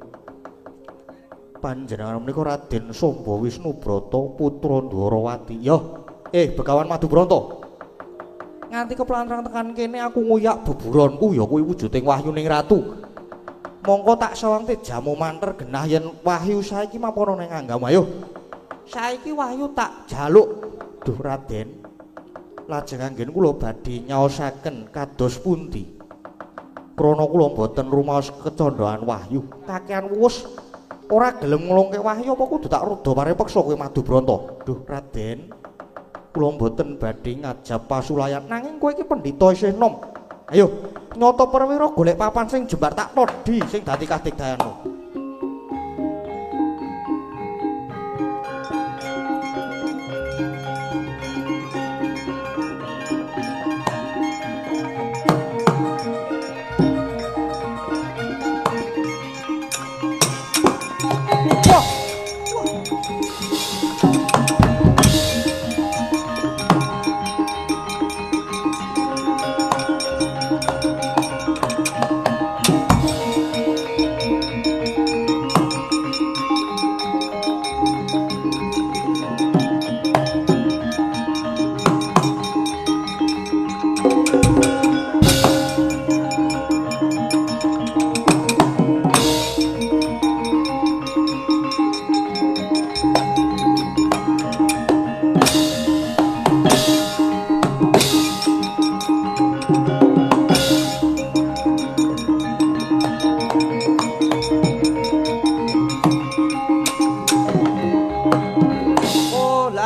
Panjenengan menika Raden Samba Wisnubrata putra Dwarawati. Yo, Begawan Madubranta. Nganti keplantrang tekan kene aku nguyak beburonku ya kuwi wujuding wahyuning ratu. Mongko tak sawang tejamu manter genah yen wahyu saiki mapana ning anggamu. Ayo. Saiki wahyu tak jaluk. Duh Raden, lajeng anggen kula badhe nyaosaken kados pundi? Krana kula mboten rumaos kecandhaan wahyu, kakean wus ora gelem nglongke wahyu apa kudu tak rudha parepeksa kowe Madubranta. Duh Raden, kula mboten badhe ngajab pasulayan nanging kowe iki pendhita isih nom. Ayo, nyata perwira golek papan sing jembar tak todhi sing dadi kadigdayanmu.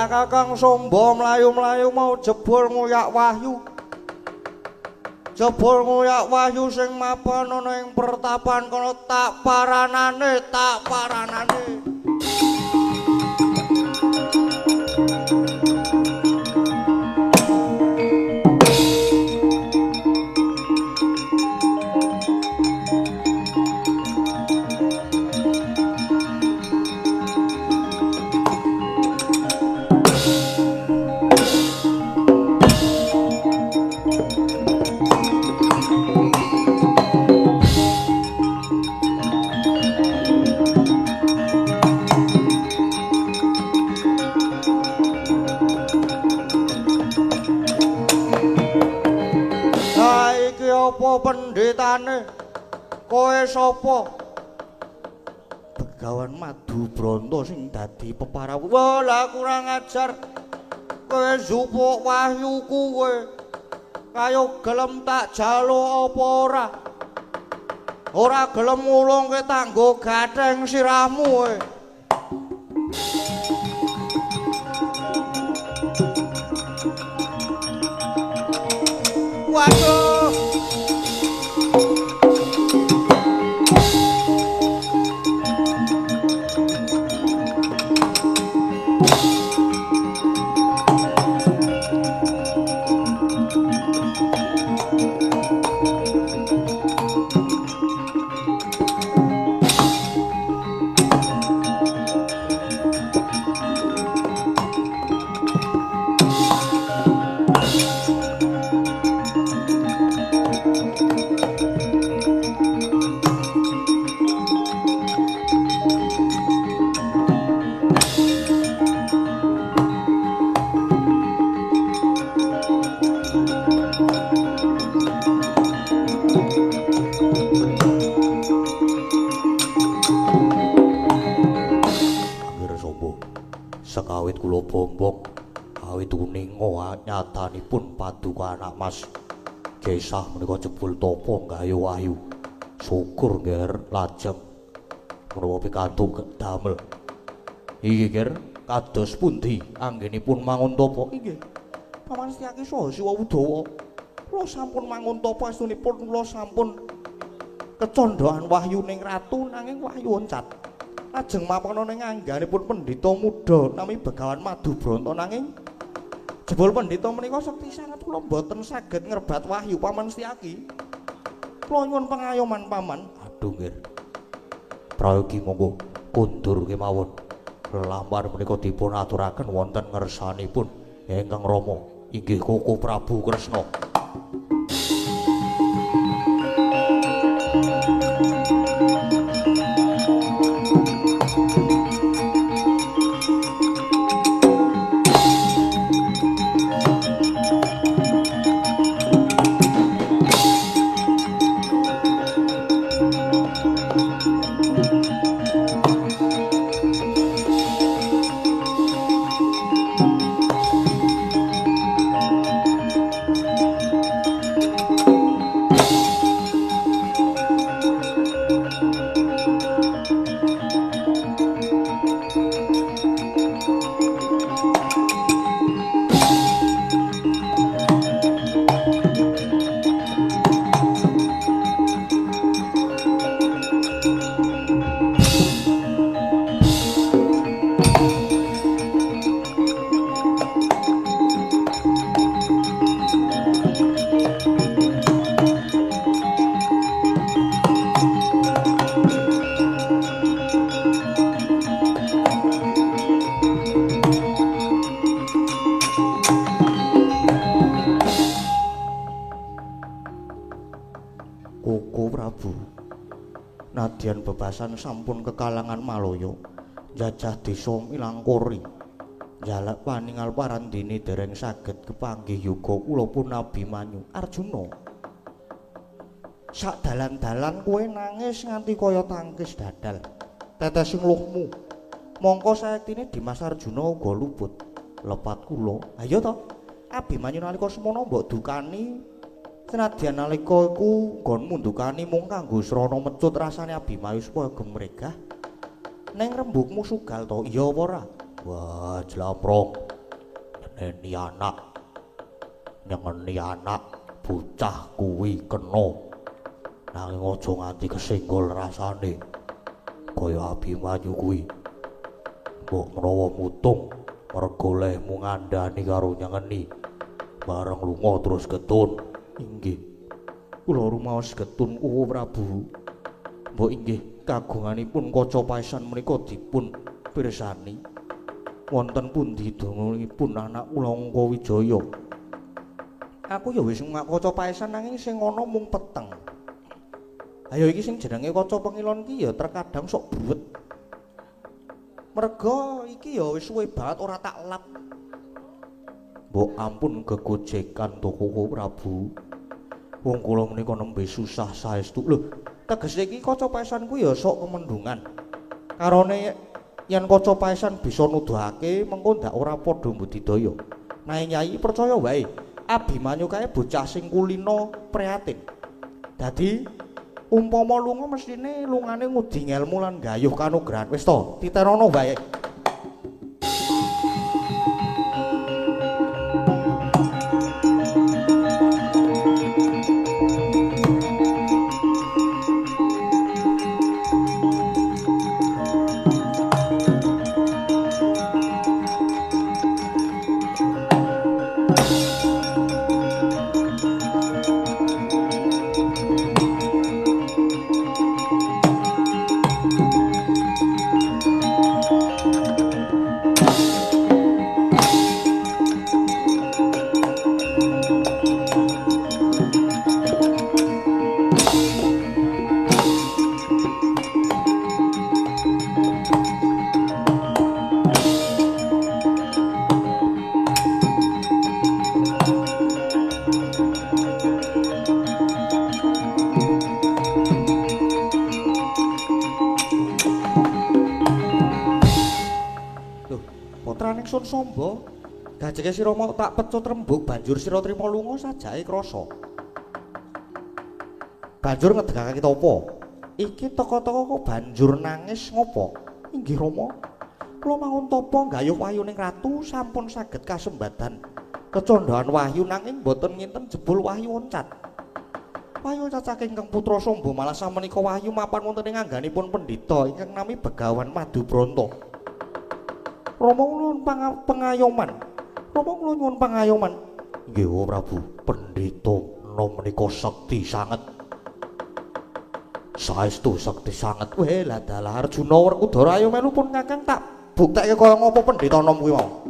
Kakang Samba mlayu-mlayu mau jebul nguyak wahyu. Jebul nguyak wahyu sing mapan ana ing pertapan kono tak paranane, tak paranane. Apa pendhetane? Kowe sapa? Begawan Madubronto sing dadi peparawuh. Wah, lah kurang ajar. Kowe njupuk wahyuku kowe. Kayo gelem tak jaluk apa ora? Ora gelem ngulungke tanggo gatheng sirahmu kowe. Waduh. Sekawit kula bombong awit uninga nyatanipun paduka anak Mas Gesah menika jebul tapa gawe wahyu. Syukur nger lajeng menawa pikantuk damel. Iki nger kados pundi anggenipun mangun tapa? Inggih. Paman Setyaki saha Siwa Udawa. Kula sampun mangun tapa estunipun kula sampun kecondhoan wahyu ning ratu nanging wahyu oncat. Lajeng mapana ning angganipun pendhita muda nami Begawan Madubronto nanging jebul pendhita menika sekti sanget kula mboten saged ngrebat wahyu Paman Setyaki. Kula nyuwun pangayoman Paman. Aduh nggih. Prayogi monggo kundur kemawon. Lelampahan menika dipun aturaken wonten ngersanipun ingkang Rama inggih Koko Prabu Kresna. Nadyan bebasan sampun kekalangan Malaya, jajah desa Milangkori. Jalak paningal parandene dereng saged kepanggih yoga kula pun Abimanyu. Arjuna, sak dalan-dalan kowe nangis nganti kaya tangkis dadal. Tetes luhmu. Mongko sayektine Dimas Arjuna uga luput. Lepat kula. Ayo to. Abimanyu nalika semono mbok dukani. Senadyan nalika iku nggonmu ndukani mung kanggo srana mecut rasane Abimanyu supaya gemregah. Neng rembugmu sugal to, iya apa ora? Wah, jlamprong. Nyeneni anak. Nyengeni anak bocah kuwi kena. Nanging aja nganti kesenggol rasane. Kaya Abimanyu kuwi. Mbok menawa mutung mergo lehmu ngandhani karo nyengeni. Bareng lunga terus getun. Inggih. Kula rumaos getun Uwu Prabu. Mbok inggih kagunganipun kaca paesan menika dipun pirsani. Wonten pundi donganipun anak kula Angkawijaya? Aku ya wis ngak kaca paesan nanging sing ana mung peteng. Ayo iki sing jenenge kaca pengilon ki ya terkadang sok buwet. Merga iki ya wis suwe banget ora tak lap. Mbok ampun gegojekan to Koko Prabu. Wong kula menika nembe susah saestu. Lho, tegese iki kaca paesan kuwi ya sok kemendungan. Karone yen kaca paesan bisa nuduhake mengko ndak ora padha mbudidaya. Nanging Yai percaya wae, Abimanyu kae bocah sing kulina prihatin. Dadi umpama lunga mesthine lungane ngudi ngelmu lan gayuh kanugrahan. Wis to, titenono wae. Samba, gajeke sira mau tak pecut rembug banjur sira trima lunga sajake krasa. Banjur ngedegake tapa? Iki teka-teka kok banjur nangis ngopo? Inggih Rama, kula mangun tapa nggayuh wahyuning ratu sampun saged kasembadan kecondhoan wahyu nanging boten nginten jebul wahyu oncat. Wahyu oncat saking Kang Putra Samba malah samenika wahyu mapan wonten ing angganipun pendhita ingkang nami Begawan Madubranta. Rama kula nyuwun pengayoman. Rama kula nyuwun pangayoman. Nggih Prabu, pendhita nom menika sekti sanget. Saestu sekti sanget. Weh lah dalah Arjuna Werkudara ayo melu pun Kakang tak buktekke kaya ngapa pendhita nom kuwi mau.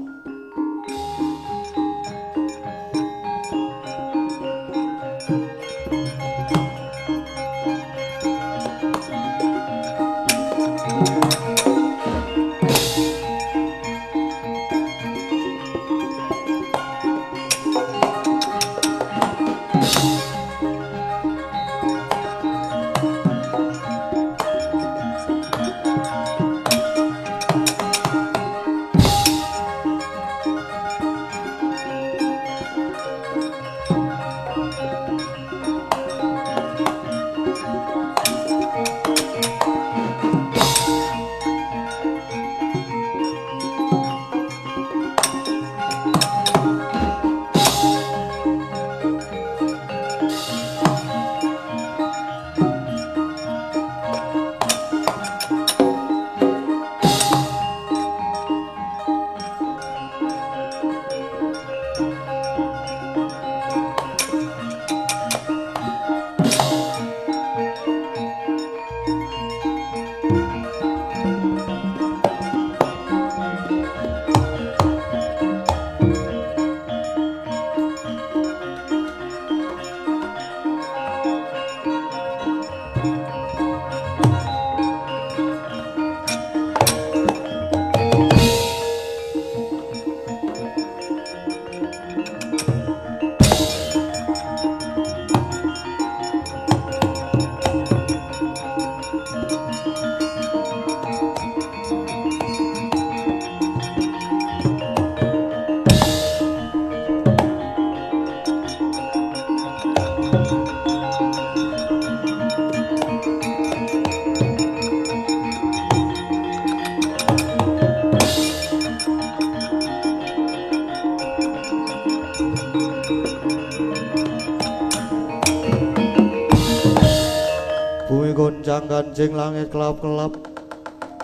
Gonjang-ganjing langit kelap-kelap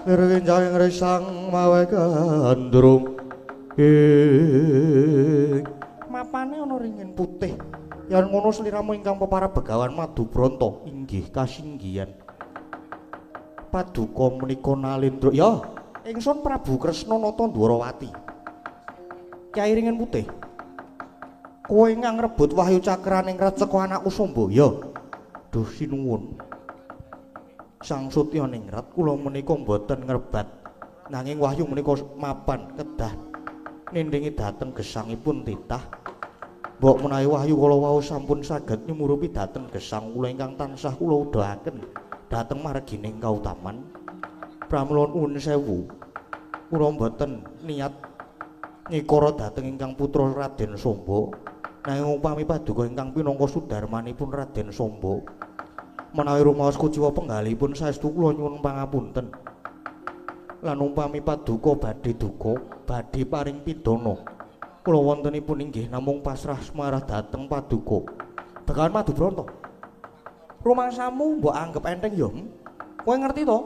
ngiring risang mawe gandrung. Ing mapane ana ringin putih yen ngono sliramu ingkang peparab Begawan Madubranta inggih kasinggihan paduka menika Nalendra. Ya ingsun Prabu Kresna Nata Ndwarawati. Kyai Ringin Putih, kowe ingkang ngrebut wahyu cakraning Raceka anakku Samba. Ya duh sinuwun Sang Sutya Ningrat, kula menika mboten ngrebat nanging wahyu menika mapan kedah nindingi dhateng gesangipun titah. Mbok menawi wahyu kala wau sampun saged nyumurupi dhateng gesang kula ingkang tansah kula udahaken dhateng margining kautaman. Pramila nuwun sewu, kula mboten niat ngikara dhateng ingkang putra Raden Samba. Nanging upami paduka ingkang pinangka sudarmanipun Raden Samba menawi rumaos kuciwa penggalihipun saestu kula nyuwun pangapunten. Lan upami paduka badhe duka, badhe paring pidana, kula wontenipun inggih namung pasrah smarah dhateng paduka. Begawan Madubranta, rumangsamu mbok anggep enteng ya? Kowe ngerti to?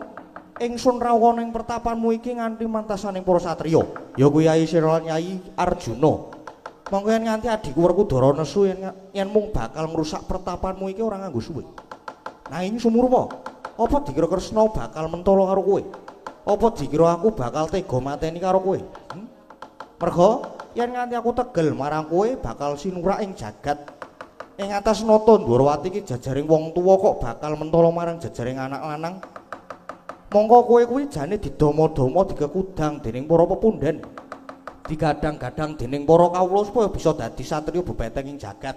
Ingsun rawuh ing pertapanmu iki nganti mantasaning para satriya, ya kuwi Yai Sena lan Yai Arjuna. Monggo yen nganti adhiku Werkudara nesu yen mung bakal ngrusak pertapanmu iki ora nganggo suwe. Nanging sumurupa, apa dikira Kresna bakal mentala karo kowe? Apa dikira aku bakal tega mateni karo kowe? Merga yen nganti aku tegel marang kowe bakal sinurak ing jagat. Ing atas nata Ndwarawati iki jajaring wong tuwa kok bakal mentala marang jajaring anak lanang. Mongko kowe kuwi jane didama-dama dikekudang dening para pepundhen, digadang-gadang dening para kawula supaya bisa dadi satriya bebeteng ing jagat.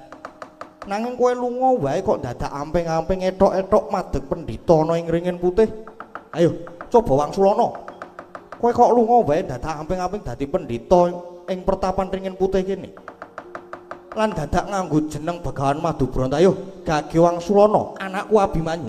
Nanging kowe lunga wae kok dadak amping-amping ethok-ethok madeg pendhita ana ing ringin putih. Ayo coba wangsulana. Kowe kok lunga wae dadak amping-amping dadi pendhita ing pertapan ringin putih kene. Lan dadak nganggo jeneng Begawan Madubranta. Ayo gage wangsulana, anakku Abimanyu.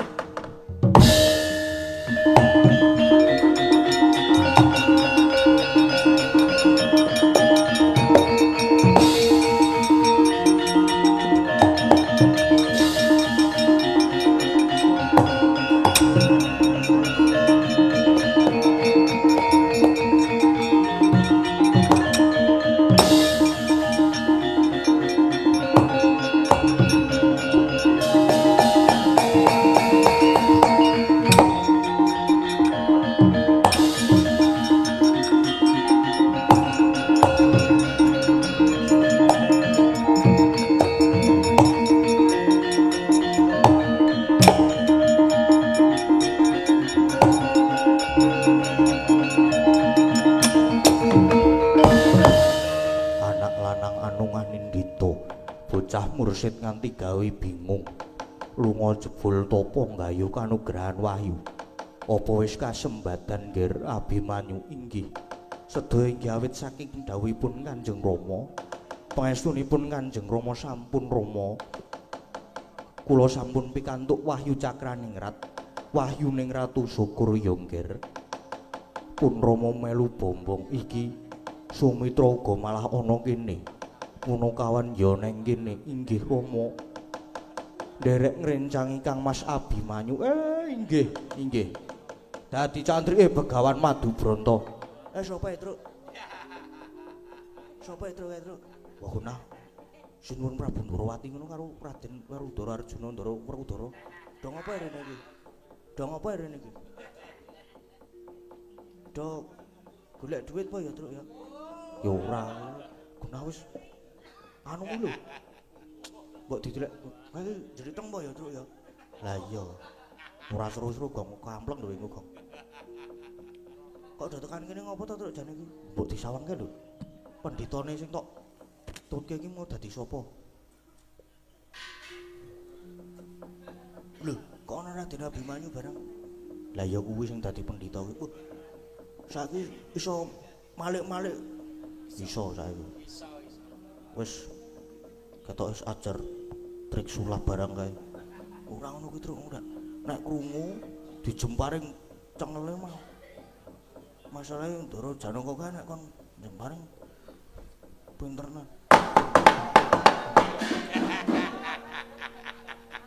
Mursid nganti gawe bingung, lunga jebul topo nggayuh kanugrahan wahyu. Apa wis kasembadan Nger Abimanyu? Inggih, sedaya inggih awit saking dawuhipun Kanjeng Rama. Pangestunipun Kanjeng Rama sampun Rama, kula sampun pikantuk wahyu cakraningrat, wahyuning Ratu Syukur ya Nger. Pun Rama melu bombong iki, Sumitra uga malah ana kene. Punakawan ya neng kene. Inggih Rama. Nderek ngrencangi Kang Mas Abimanyu. Inggih, inggih. Dadi candrike Begawan Madubranta. Sapa Truk? Sapa Truk, Truk? Wah, gunah. Sinuwun Prabu Ndorowati ngono karo Raden Werkudara Arjuna Ndara Werkudara. Do ngapa rene iki? Do ngapa rene iki? Do golek duit apa ya, Truk ya? Ya ora. Gunah wis anu kuwi lho. Mbok didelek kae jriteng apa ya, Truk ya? Lah iya. Ora seru-seru gong kampleng lho iku, Gong. Kok do tekan kene ngopo to, Truk, jane iki? Mbok disawangke lho. Pendhitane sing tok tutke iki mau dadi sapa? Lho, kok ana Raden Abimanyu barang? Lah iya kuwi sing dadi pendhita kuwi. Saiki iso malik-malik. Iso saiki. Wis ketok wis ajar trik sulap barang kae. Ora ngono kuwi, Truk, ora. Nek krungu dijemparing cengele mah. Masalahe Ndara Janaka kae nek kon jemparing pinterna.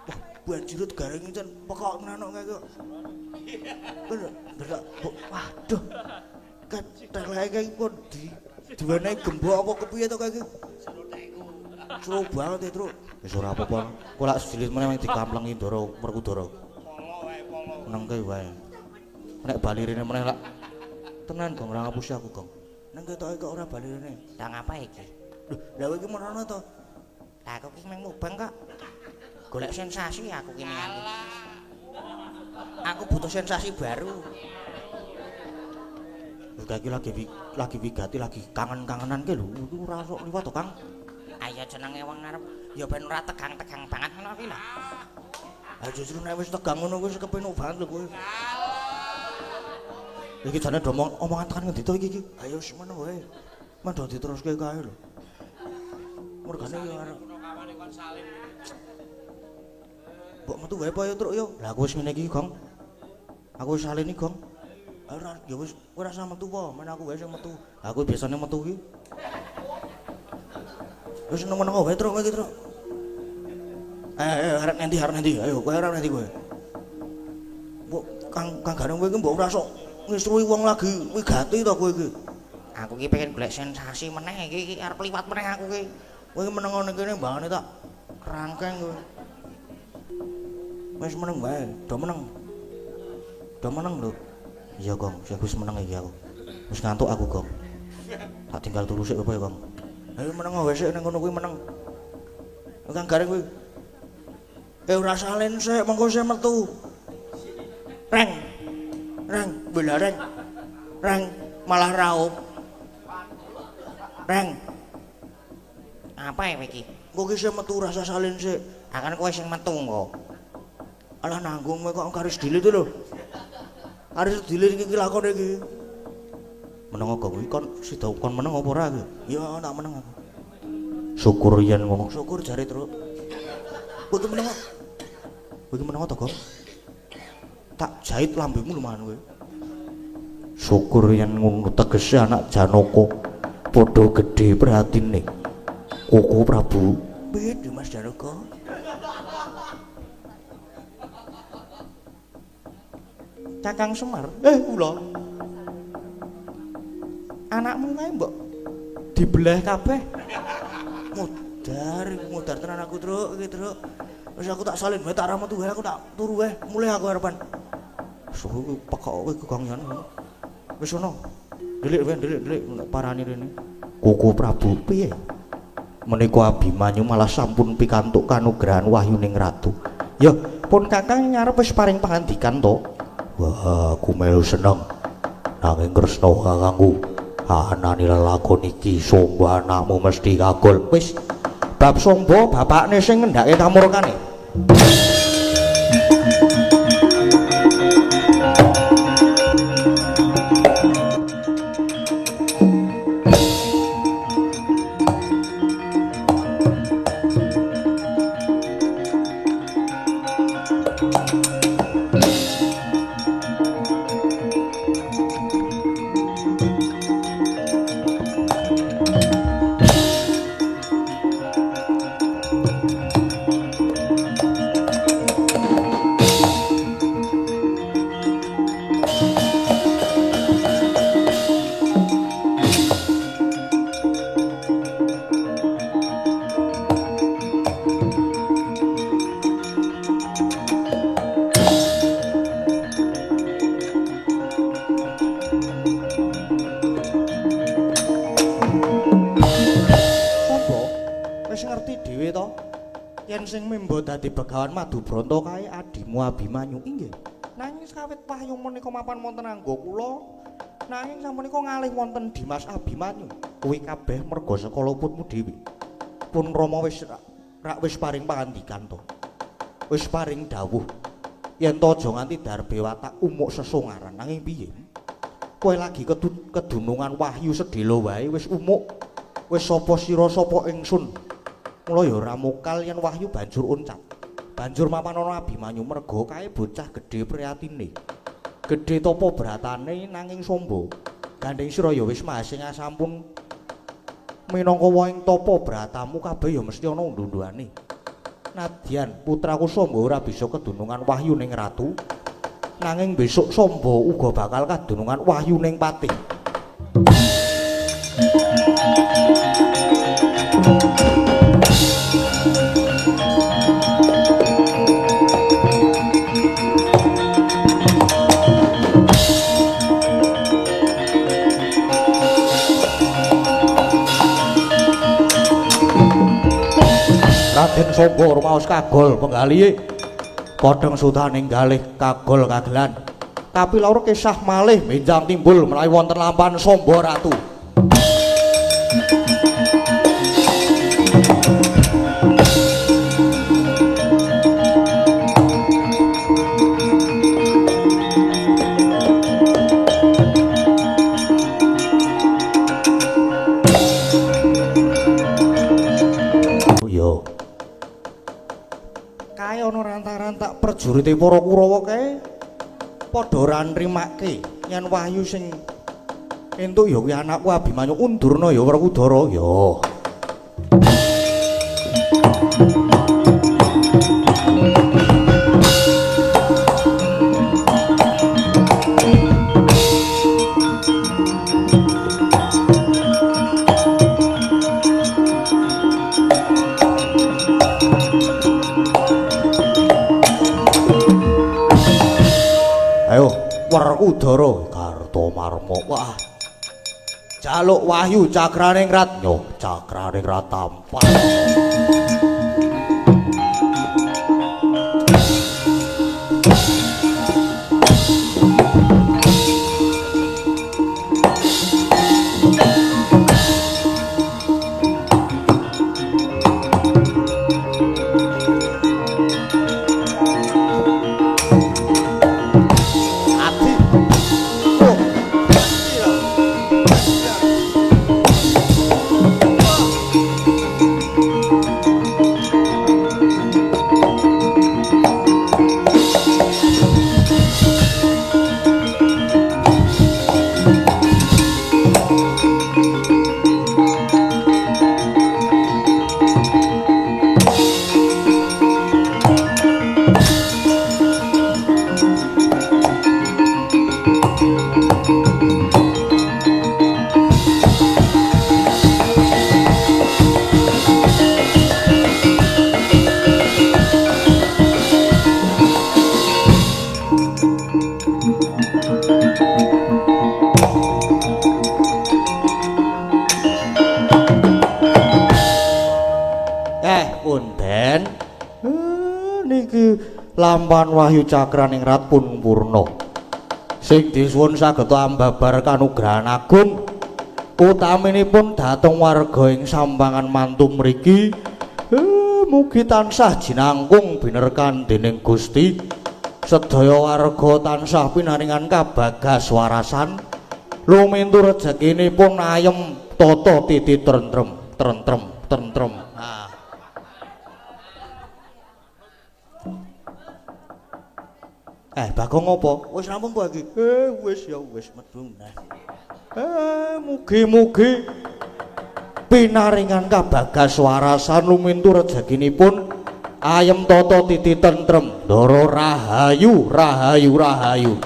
Wah, banjirut garing jan pekok tenan kok kae kok. Bener, waduh. Kan teleke kae pun di diwenehi gembok apa kepiye to kae iki? Seru banget ya, Truk. Wis ora apa-apa. Kok lak sejilid meneh dikamplengi Ndara Werkudara. Polo wae, polo. Nengke wae. Nek bali rene meneh lak tenan Gong, ora ngapusi aku, Gong. Neng ketoke kok ora bali rene. Lah ngapa iki? Lho, lha kowe iki merono to? Lah aku ki mung mubeng kok. Golek sensasi aku ki ming. Aku butuh sensasi baru. Lho iki lagi wigati lagi kangen-kangenan ki lho. Iku ora sok liwat to, Kang. Ayo jenenge wong arep ya ben ora tegang-tegang banget ngono kuwi lho. Ha justru nek wis tegang ngono kuwi kepenak banget lho kowe. Iki jane do omongan tekan ngendi to iki iki? Ayo wis ngono wae. Men do diteruske kae lho. Mergane yo arep mbok metu wae apa ya, Truk yo? Lah aku wis ngene iki, Gong. Aku wis salin iki, Gong. Ora ya wis kowe ora usah metu po, men aku wae sing metu. Lah aku biasane metu iki. Wis meneng wae, Truk, kowe iki, Truk. Arep nanti, ayo kowe arep nanti kowe. Mbok Kang Kang Gareng kowe iki mbok ora sok ngisrui wong lagi wigati to kowe iki. Aku iki pengen golek sensasi meneh iki, iki arep liwat meneh aku iki. Kowe iki meneng ngene kene mbangane tak kerangkeng kowe. Wis meneng wae, do meneng. Do meneng lho. Iya, Gong, aku wis meneng iki aku. Wis ngantuk aku, Gong. Tak tinggal turu sik apa ya, Gong? Ayo meneng wae sik ning kono kuwi meneng. Kang Gareng kuwi. Ora salin sik, mengko sik metu. Reng. Reng, bela reng. Reng, malah raup. Reng. Apa ya iki? Engko ki sik metu rasa salin sik. Akan kowe sing metu engko. Alah nanggung kowe kok garis dilit lho. Garis dilit iki lakone iki. Meneng kok kuwi kon sida kon meneng apa ora iki? Ya tak meneng aku. Syukur yen ngono. Syukur jare, Truk. Kowe iki meneng. Kowe iki meneng to, Gong? Tak jahit lambemu lho man kowe. Syukur yen ngono tegese anak Janaka padha gedhe prihatine. Koko Prabu. Piye Mas Janaka? Kakang Semar, kula. Anakmu kae mbok dibeleh kabeh. Mudar, mudar tenan aku, Truk, iki, Truk. Wis aku tak salin wae tak ra metu wae aku tak turu wae, mulih aku arepan. Suhu pekok kowe Gong Yan. Wis ono. Delik wae, delik, delik parani rene. Koko Prabu piye? Menika Abimanyu malah sampun pikantuk kanugrahan wahyuning ratu. Ya, pun Kakang ngarep wis paring pangandikan to. Wah, aku melu seneng. Nanging Kresna kakangku, anane lelakon iki Somba anakmu mesti kagol. Wis, bab Somba bapakne sing ngendhake kamurkane. Sing membo dadi begawan Madubranta kae adimu Abimanyu inggih. Nanging sawit wahyu menika mapan wonten angga kula, nanging sapunika ngalih wonten Dimas Abimanyu. Kuwi kabeh merga saka luputmu dhewe. Pun Rama wis rak wis paring pangandikan to. Wis paring dawuh yen to aja nganti darbe watak umuk sesongaran. Nanging piye? Kowe lagi kedunungan wahyu sedhela wae wis umuk. Wis sapa sira sapa ingsun. Mula ya ora mokal yen wahyu banjur uncat. Banjur mapan ana Abimanyu merga kae bocah gedhe prihatine. Gedhe tapa bratane nanging Somba. Gandeng sira ya wis masing sampun minangka wohing tapa bratamu kabeh ya mesti ana unduh-unduhane. Nadyan putraku Somba ora bisa kedunungan wahyu ning ratu, nanging besok Somba uga bakal kadunungan wahyu ning patih. Raden Somba rumaos kagol penggalihe kodheng sutaning galih kagol kagelan. Kapilaur kisah malih benjang timbul menawi wonten lampahan Somba Ratu. Kae ana rantak-rantak prajurite para Kurawa kae padha ora nrimake yen wahyu sing entuk ya kuwi anakku Abimanyu. Undurna ya Werkudara ya. Ayo Werkudara Kartomarma. Wah. Jaluk wahyu Cakraningrat. Yo Cakraningrat tampan. Lampahan wahyu Cakraningrat pun purna. Sing disuwun saged ambabar kanugrahan agung utaminipun dhateng warga ing Sampangan Mantu mriki, mugi tansah jinangkung binerkan dening Gusti. Sedaya warga tansah pinaringan kabagas warasan, lumintu rejekinipun ayem tata titi tentrem tentrem tentrem. Bagong apa? Wis rampung po iki. Wis ya wis metu meneh. Mugi-mugi pinaringan kabagas warasan lumintu rejekinipun ayem tata titi tentrem, ndara rahayu rahayu rahayu.